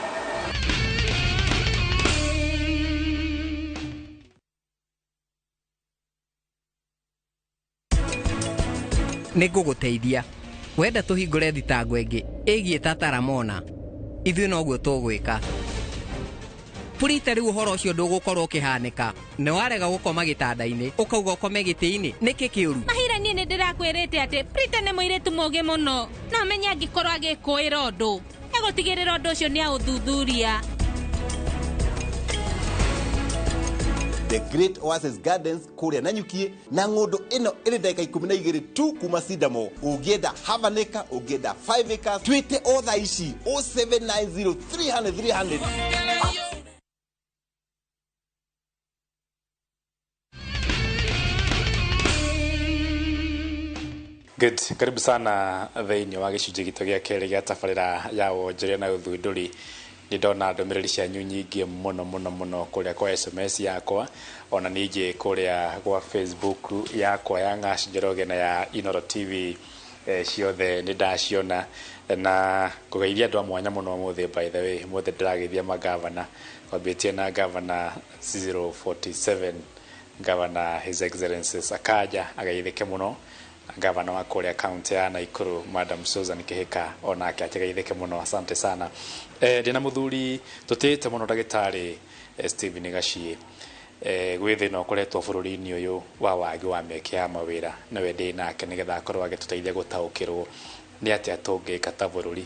Speaker 9: Nĩ ngũgũteithia. Wenda tũhingũre thitango ĩngĩ ĩgiĩ Tataramona, ithuĩ noguo tũgwĩka. Purita, rĩu ũhoro ũcio ndũgũkorwo ũkĩhanĩka. Nĩ warega gũkoma gĩtanda-inĩ, ũkauga ũkome gĩtĩ-inĩ, nĩkĩ kĩũru?
Speaker 13: Mahira, niĩ nĩ ndĩrakwĩrĩte atĩ Prita nĩ mũirĩtu mũũgĩ mũno. No menye angĩkorwo agĩkũĩra ũndũ, egũtigĩrĩra ũndũ ũcio nĩ aũthuthuria.
Speaker 14: The Great Oasis Gardens kũrĩa Nanyuki, na ng'ũndũ ĩno ĩrĩ ndagĩka 12 tu kuma Sidamo. Ũngĩenda half an acre, ũngĩenda 5 acres, twĩte o thaa ici 0790 300 300.
Speaker 7: Good. Karibu sana thĩinĩ wa gĩcunjĩ gitũ gĩa kerĩ gĩa tabarĩra ya wonjoria na ũthundũri. Nĩ ndona ndũmĩrĩri cianyu nyingĩ mũno mũno mũno kũrĩa kwa SMS yakwa, ona ningĩ kũrĩa gwa Facebook yakwa ya Ng'ash Njoroge na ya Inoro TV, ciothe nĩ ndaciona na kũgeithia andũ a mwanya mũno ũmũthĩ. By the way, ũmũthĩ ndĩrageithia magavana, kwambĩtie na gavana 047, Gavana His Excellency Sakaja, ageithĩke mũno. Gavana wa kũrĩa kaunti ya Nakuru, Madam Susan Kihika, onake akĩgeithĩke mũno. Asante sana. Ndĩna mũthuri tũtĩĩte mũno, ndagĩtarĩ Stephen Gaciĩ. Gwĩ thĩna ũkoretwo bũrũri-inĩ ũyũ wa wagi wa mĩeke ya mawĩra, nĩwe ndĩ nake nĩgetha akorwo agĩtũteithia gũtaũkĩrwo nĩ atĩa tũngĩka ta bũrũri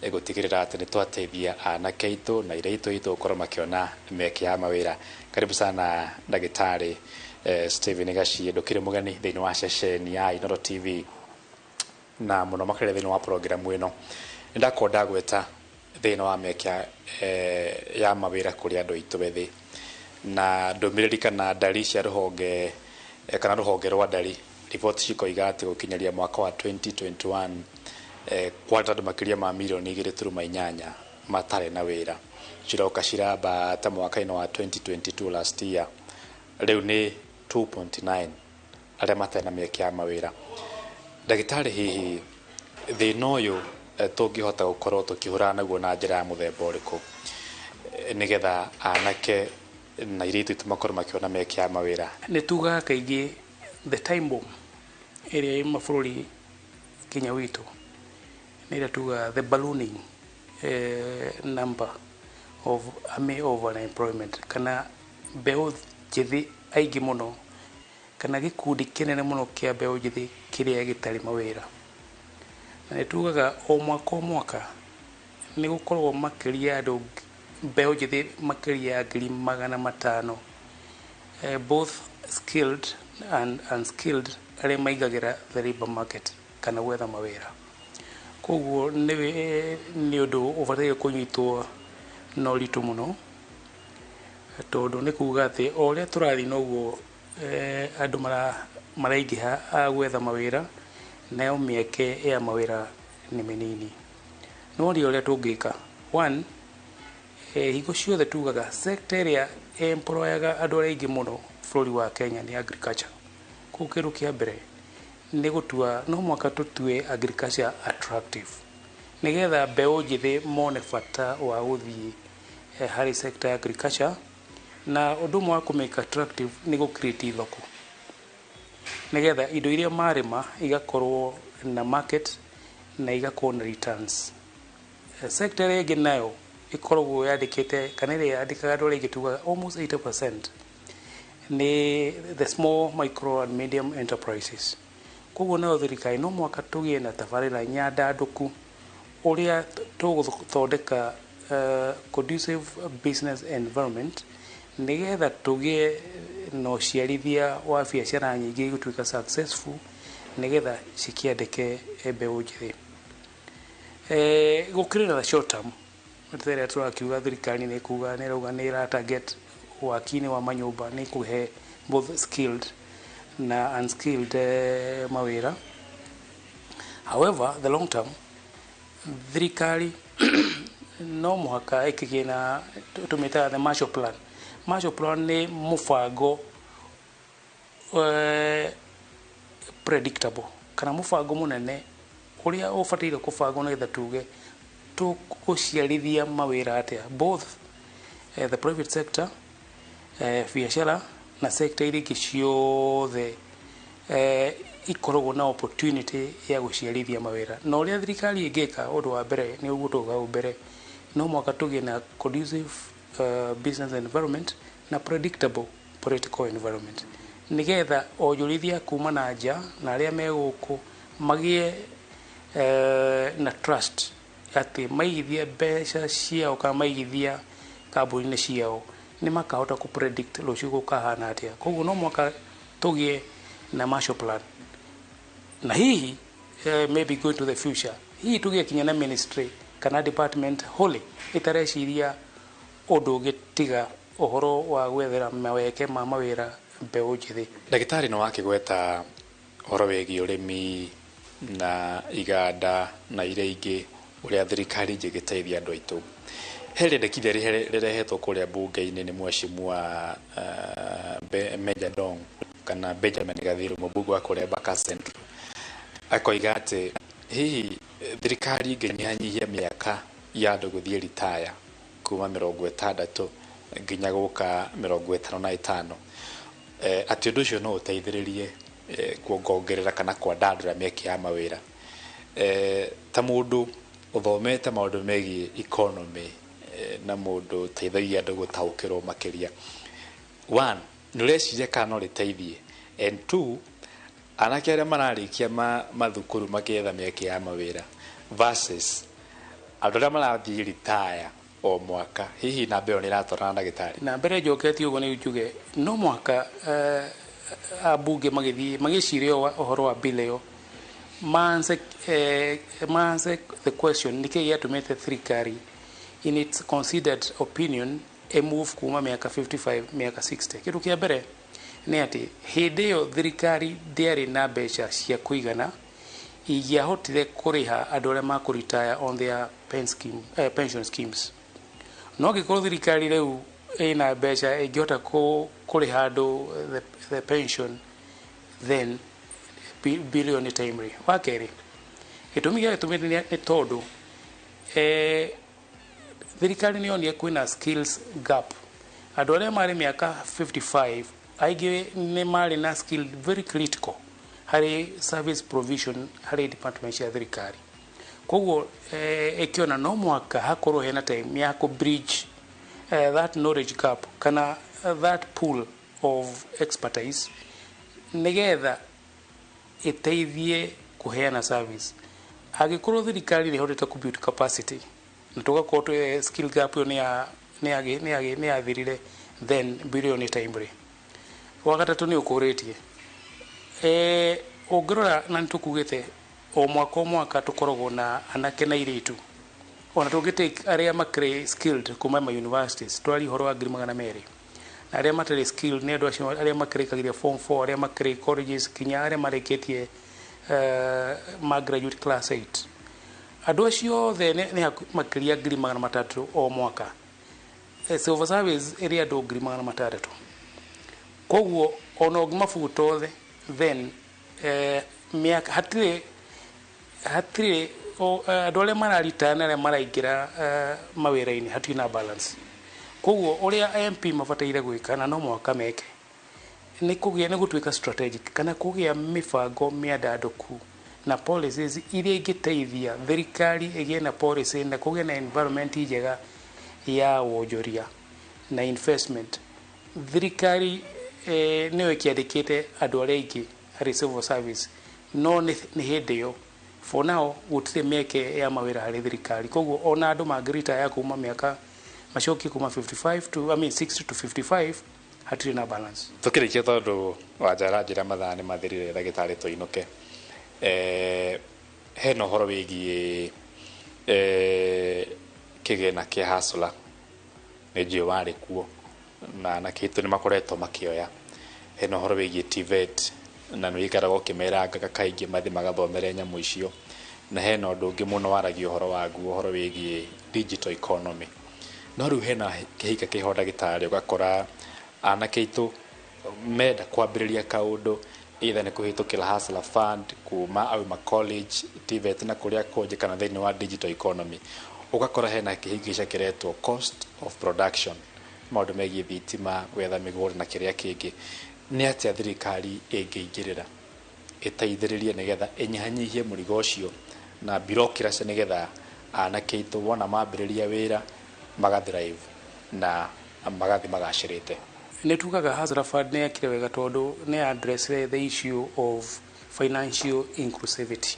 Speaker 7: gũtigĩrĩra atĩ nĩ twateithia anake aitũ na airĩtu aitũ gũkorwo makĩona mĩeke ya mawĩra. Karibu sana, ndagĩtarĩ Stephen Gaciĩ. Ndũkĩrĩ mũgeni thĩinĩ wa ceceni ya Inoro TV na mũno makĩria thĩinĩ wa programu ĩno. Nĩ ndakorwo ndagweta thĩna wa mĩeke ya mawĩra kũrĩ andũ aitũ ethĩ, na ndũmĩrĩri kana ndari cia rũhonge kana rũhonge rwa ndari, riboti cikoiga atĩ gũkinyĩria mwaka wa 2021 kwarĩ andũ makĩria ma 2.8 mirioni matarĩ na wĩra. Ciroka cirambata mwaka-inĩ wa 2022, last year, rĩu nĩ 2.9 arĩa matarĩ na mĩeke ya mawĩra. Ndagĩtarĩ, hihi thĩna ũyũ tũngĩhota gũkorwo tũkĩhũrana naguo na njĩra ya mũthemba ũrĩkũ nĩgetha anake na airĩtu aitũ makorwo makĩona mĩeke ya mawĩra?
Speaker 15: Nĩ tugaga kaingĩ the time bomb ĩrĩa ĩ mabũrũri nginya witũ nĩ ĩrĩa tugaga the ballooning number of army of unemployment, kana mbeũ njĩthĩ aingĩ mũno, kana gĩkundi kĩnene mũno kĩa mbeũ njĩthĩ kĩrĩa gĩtarĩ mawĩra. Na nĩ tugaga o mwaka o mwaka nĩ gũkoragwo makĩria andũ, mbeũ njĩthĩ makĩria ya 500,000, both skilled and unskilled, arĩa maingagĩra the labor market kana gwetha mawĩra. Koguo nĩ ũndũ ũbataire kũnyitwo na ũritũ mũno, tondũ nĩ kuga atĩ o ũrĩa tũrathiĩ noguo andũ maraingĩha a gwetha mawĩra, nayo mĩeke ya mawĩra nĩ mĩnini. No rĩ, ũrĩa tũngĩka, one, hingo ciothe tugaga sector ĩrĩa employaga andũ arĩa aingĩ mũno bũrũri wa Kenya nĩ agriculture. Koguo kĩndũ kĩa mbere nĩ gũtua, no mũhaka tũtue agriculture attractive nĩgetha mbeũ njĩthĩ mone bata wa gũthiĩ harĩ sector ya agriculture. Na ũndũ ũmwe wa kũmake attractive nĩ gũ create thoko nĩgetha indo iria marĩma igakorwo na market na igakorwo na returns. Sector ĩrĩa ĩngĩ nayo ĩkoragwo yandĩkĩte, kana ĩrĩa yandĩkaga andũ arĩa aingĩ, tugaga almost 80%, Nĩ the small, micro and medium enterprises. Koguo nayo thirikari no mũhaka tũgĩe na tabarĩra nyandandũku ũrĩa tũgũthondeka conducive business environment, nĩgetha tũgĩe na ũciarithia wa biacara nyingĩ igũtuĩka successful, nĩgetha cikĩandĩke mbeũ njĩthĩ. Gũkĩrĩ na the short term ĩrĩa tũrakiuga thirikari nĩ kuga, nĩ ĩrauga nĩ ĩra target waki-inĩ wa manyũmba, nĩ kũhe both skilled na unskilled mawĩra. However, the long term, thirikari no mũhaka ĩkĩgĩe na tũmĩtaga the Marshall Plan. Marshall Plan nĩ mũbango predictable kana mũbango mũnene ũrĩa ũbataire kũbangwo nĩgetha tuge tũgũciarithia mawĩra atĩa, both the private sector, biacara na sector iria ingĩ ciothe ikoragwo na opportunity ya gũciarithia mawĩra. Na ũrĩa thirikari ĩngĩka, ũndũ wa mbere nĩ ũguo tauga hau mbere, no mũhaka tũgĩe na conducive business environment na predictable political environment, nĩgetha onjorithia kuma na nja na arĩa me gũkũ magĩe na trust atĩ maigithia mbeca ciao kana maigithia kambuni-inĩ ciao, nĩ makahota kũ predict rũciũ gũkahana atĩa. Koguo no mũhaka tũgĩe na Marshall Plan, na hihi maybe going to the future, hihi tũgĩe kinya na ministry kana department wholly ĩtareciria ũndũ ũngĩ tiga ũhoro wa gwethera maweke ma mawĩra mbeũ njĩthĩ.
Speaker 7: Ndagĩtarĩ, nĩ wakĩgweta ũhoro wĩgiĩ ũrĩmi na iganda na iria ingĩ, ũrĩa thirikari ingĩgĩteithia andũ aitũ. He rĩendekithia rĩrehetwo kũrĩa mbunge-inĩ nĩ mheshimiwa Mejja Dong kana Benjamin Gathiru, mũmbunge wa kũrĩa Embakasi Central, akoiga atĩ hihi thirikari ĩngĩnyihanyihia mĩaka ya andũ gũthiĩ ritaya kuma 60 nginya gũka 55, atĩ ũndũ ũcio no ũteithĩrĩrie kuongongerera kana kwandandũra mĩeke ya mawĩra. Ta mũndũ ũthomete maũndũ megiĩ economy na mũndũ ũteithagia andũ gũtaũkĩrwo makĩria, one, nĩ ũreciria kana no rĩteithie? And two, anake arĩa mararĩkia mathukuru makĩetha mĩeke ya mawĩra versus andũ arĩa marathiĩ ritaya o mwaka, hihi namba ĩyo nĩ ĩratwarana, ndagĩtarĩ?
Speaker 15: Na mbere njoketie ũguo, nĩ njuge no mũhaka ambunge magĩthiĩ magĩciria ũhoro wa bill ĩyo, ma-answer the question, nĩkĩ gĩatũmĩte thirikari in its considered opinion move kuma mĩaka 55 mĩaka 60? Kĩndũ kĩa mbere nĩ atĩ hĩndĩ ĩyo thirikari ndĩarĩ na mbeca cia kũigana ingĩahotire kũrĩha andũ arĩa makũritaya on their pension schemes. No angĩkorwo thirikari rĩu ĩna mbeca ĩngĩhota kũrĩha andũ the pension, then bill ĩyo nĩ timely. Wa kerĩ, gĩtũmi gĩa gĩtũmĩte nĩ tondũ thirikari nĩ yonire kwĩna skills gap. Andũ arĩa marĩ mĩaka 55 aingĩ nĩ marĩ na skill very critical harĩ service provision harĩ department cia thirikari. Koguo ĩkĩona no mũhaka hakorwo hena time ya kũ bridge that knowledge gap kana that pool of expertise, nĩgetha ĩteithie kũheana service. Angĩkorwo thirikari nĩ ĩhotete kũ build capacity na tũgakorwo twĩ skill gap ĩyo nĩ yathirire, then bill ĩyo nĩ timely. Wa gatatũ, nĩ ũkũrĩtie ũngĩrora na nĩ tũkugĩte o mwaka o mwaka tũkoragwo na anake na airĩtu, ona tũngĩ take arĩa makĩrĩ skilled kuma ma universities, twari ũhoro wa 200,000, na arĩa matarĩ skilled nĩ andũ acio arĩa makĩrĩkagiria form 4, arĩa makĩrĩ colleges, kinya arĩa marĩkĩtie ma graduate class 8. Andũ acio othe nĩ makĩria 300,000 o mwaka. Civil service ĩrĩ andũ 600,000. Koguo ona ũngĩmabuta othe, then mĩaka hatirĩ andũ arĩa mararitaya na arĩa maraingĩra mawĩra-inĩ, hatirĩ na balance. Koguo ũrĩa MP mabataire gwĩka, na no mũhaka meke, nĩ kũgĩa nĩ gũtuĩka strategic kana kũgĩa mĩbango mĩandandũku na policies iria ingĩteithia thirikari ĩgĩe na policy na kũgĩe na environment njega ya wonjoria na investment. Thirikari nĩyo ĩkĩandĩkĩte andũ arĩa aingĩ harĩ civil service, no nĩ hĩndĩ ĩyo for now gũtirĩ mĩeke ya mawĩra harĩ thirikari. Koguo ona andũ mangĩritaya kuma mĩaka macokie kuma 55 to, I mean, 60 to 55, hatirĩ na balance.
Speaker 7: Tukĩrĩkia, tondũ Wanja njĩra mathaa nĩ mathirire, ndagĩtarĩ, tũinũke, hena ũhoro wĩgiĩ kĩgĩna kĩa Hustler. Nĩ njũĩ warĩ kuo na anake aitũ nĩ makoretwo makĩoya. Hena ũhoro wĩgiĩ TVET, na nĩ wĩikaraga ũkĩmerangaga kaingĩ mathiĩ magathomere nyamũ icio. Na hena ũndũ ũngĩ mũno waragia ũhoro waguo, ũhoro wĩgiĩ digital economy. No rĩu hena kĩhika kĩho, ndagĩtarĩ, ũgakora anake aitũ menda kwambĩrĩria kaũndũ, either nĩ kũhĩtũkĩra Hustler Fund kuma auma college, TVET na kũrĩa kũngĩ, kana thĩinĩ wa digital economy, ũgakora hena kĩhĩngĩca kĩretwo cost of production, maũndũ megiĩ thitima, gwetha mĩgũnda na kĩrĩa kĩngĩ. Nĩ atĩa thirikari ĩngĩingĩrĩra ĩteithĩrĩrie nĩgetha ĩnyihanyihie mũrigo ũcio na bureaucracy, nĩgetha anake aitũ wona mambĩrĩria wĩra magathrive na magathiĩ magacĩrĩte?
Speaker 15: Nĩ tugaga Hustler Fund nĩ yakire wega tondũ nĩ address the issue of financial inclusivity,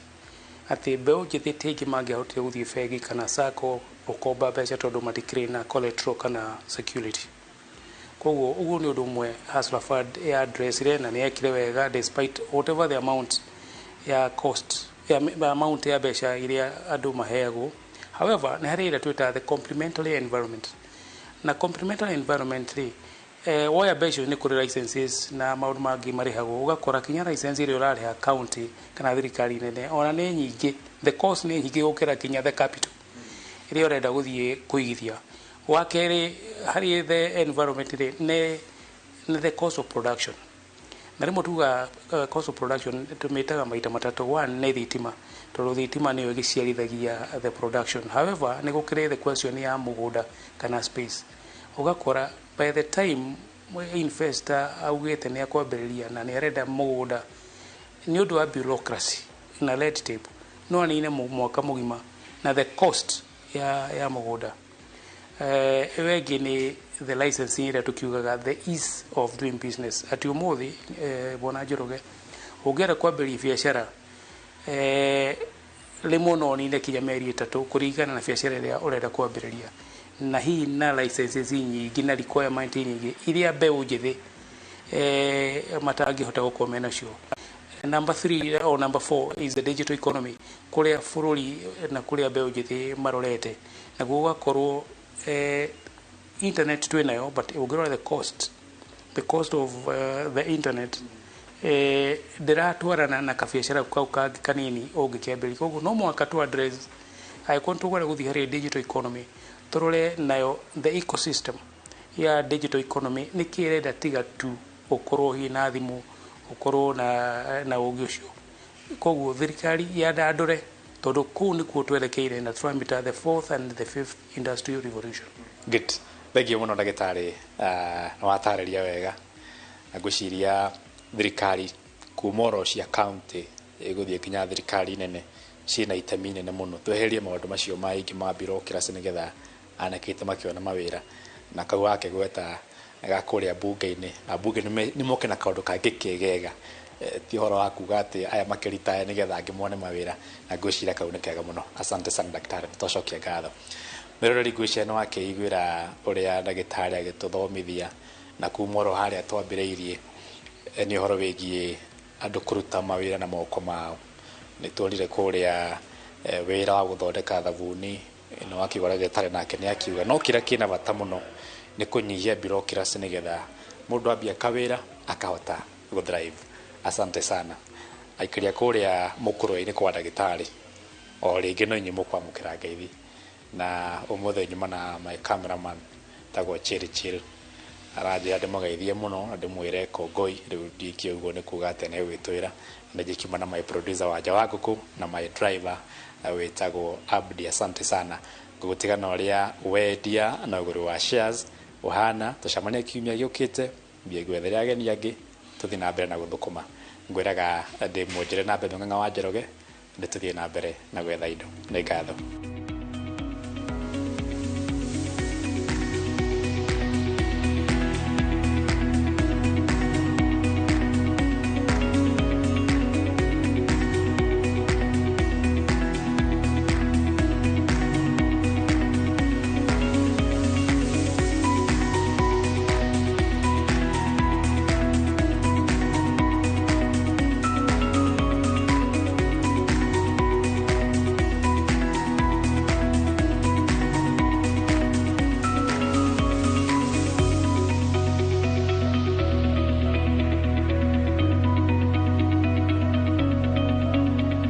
Speaker 15: atĩ mbeũ njĩthĩ ti aingĩ mangĩahotire gũthiĩ bengi kana sacco gũkomba mbeca tondũ matikĩrĩ na collateral kana security. Koguo ũguo nĩ ũndũ ũmwe Hustler Fund ya addressire na nĩ yekire wega, despite whatever the amount ya cost ya amount ya mbeca iria andũ maheagwo. However, nĩ harĩ ĩrĩa twĩtaga the complementary environment, na complementary environment rĩ, woya mbeca nĩ kũrĩ licenses na maũndũ mangĩ marĩhagwo. Ũgakora kinya license ĩrĩa ũrarĩha county kana thirikari nene ona nĩ nyingĩ, the cost nĩ nyingĩ gũkĩra kinya the capital ĩrĩa ũrenda gũthiĩ kũigithia. Wa kerĩ harĩ the environment rĩ, nĩ the cost of production. Na rĩmwe tuga cost of production tũmĩtaga maita matatũ. One nĩ thitima, tondũ thitima nĩyo ĩgĩciarithagia the production. However, nĩ gũkĩrĩ the question ya mũgũnda kana space. Ũgakora by the time investor augĩte nĩ akwambĩrĩria na nĩ arenda mũgũnda, nĩ ũndũ wa bureaucracy na red tape no anine mwaka mũgima na the cost ya mũgũnda. Ĩyo ĩngĩ nĩ the licensing ĩrĩa tũkiugaga the ease of doing business, atĩ ũmũthĩ, bwana Njoroge, ũngĩenda kwambĩrĩria biacara, rĩmwe no ũnine kinya mĩeri 3 kũringana na biacara ĩrĩa ũrenda kwambĩrĩria, na hihi na licenses nyingĩ na requirement nyingĩ iria mbeũ njĩthĩ matangĩhota gũkorwo menacio. Number three or number four is the digital economy, kũrĩa bũrũri na kũrĩa mbeũ njĩthĩ marorete, naguo gũgakorwo internet twĩ nayo, but ũngĩrora the cost of the internet ndĩratwarana na kabiacara kau kangĩ kanini ũngĩkĩambĩrĩria. Koguo no mũhaka tu address, angĩkorwo nĩtũkwenda gũthiĩ harĩ digital economy, tũrore nayo the ecosystem ya digital economy nĩkĩ ĩrenda, tiga tu ũkorwo hihi na thimũ, ũkorwo na ũgĩ ũcio. Koguo thirikari yandandũre, tondũ kũu nĩkuo twerekeire na tũramĩta the fourth and the fifth industrial revolution.
Speaker 7: Good, thengiũ mũno, ndagĩtarĩ, nĩ watarĩria wega, na ngwĩciria thirikari kuma oro cia county ĩgũthiĩ nginya thirikari nene ciĩna itemi nene mũno tweherie maũndũ macio maingĩ ma bureaucracy nĩgetha anake aitũ makĩona mawĩra. Na kau wake gweta ga kũrĩa mbunge-inĩ, ambunge nĩ moke na kaũndũ kangĩ kegega, ti ũhoro wa kuga atĩ aya makĩritaya nĩgetha angĩ mone mawĩra, na ngwĩciria kau nĩ kega mũno. Asante sana, daktari, nĩtwacokia ngatho. Mĩroreri, ngwĩciria nĩ wakĩiguĩra ũrĩa ndagĩtarĩ agĩtũthomithia, na kuma oro harĩa twambĩrĩirie nĩ ũhoro wĩgiĩ andũ kũruta mawĩra na moko mao. Nĩ tuonire kũrĩa wĩra wa gũthondeka thabuni nĩ wakiuga ndagĩtarĩ nake nĩ akiuga, no kĩrĩa kĩna bata mũno nĩ kũnyihia bureaucracy nĩgetha mũndũ ambia kawĩra akahota gũthrive. Asante sana. Aikaria kũrĩa mũkũrwe-inĩ kwa ndagĩtarĩ, o rĩngĩ no inyuĩ mũkwamũkĩra ngeithi, na ũmũthĩ nyuma na my cameraman tagwo Chiri Chiri, aranjĩra ndĩmũgeithie mũno na ndĩmwĩre kongoi. Rĩu ndikĩ ũguo nĩ kuga atĩ nĩ gwĩtwĩra na njĩkiuma na my producer Wanja wa Ngũkũ na my driver wĩtagwo Abdi. Asante sana. Ngũgũtiga na ũrĩa wendia na ũgũri wa shares ũhana. Tũcemanie kiumia gĩũkĩte, mbie ngwethere ageni angĩ tũthiĩ na mbere na gũthũkũma. Ngwĩraga ndĩ mũnjĩre na mbere Ng'ang'a wa Njoroge, nĩ tũthiĩ na mbere na gwetha indo. Nĩ ngatho.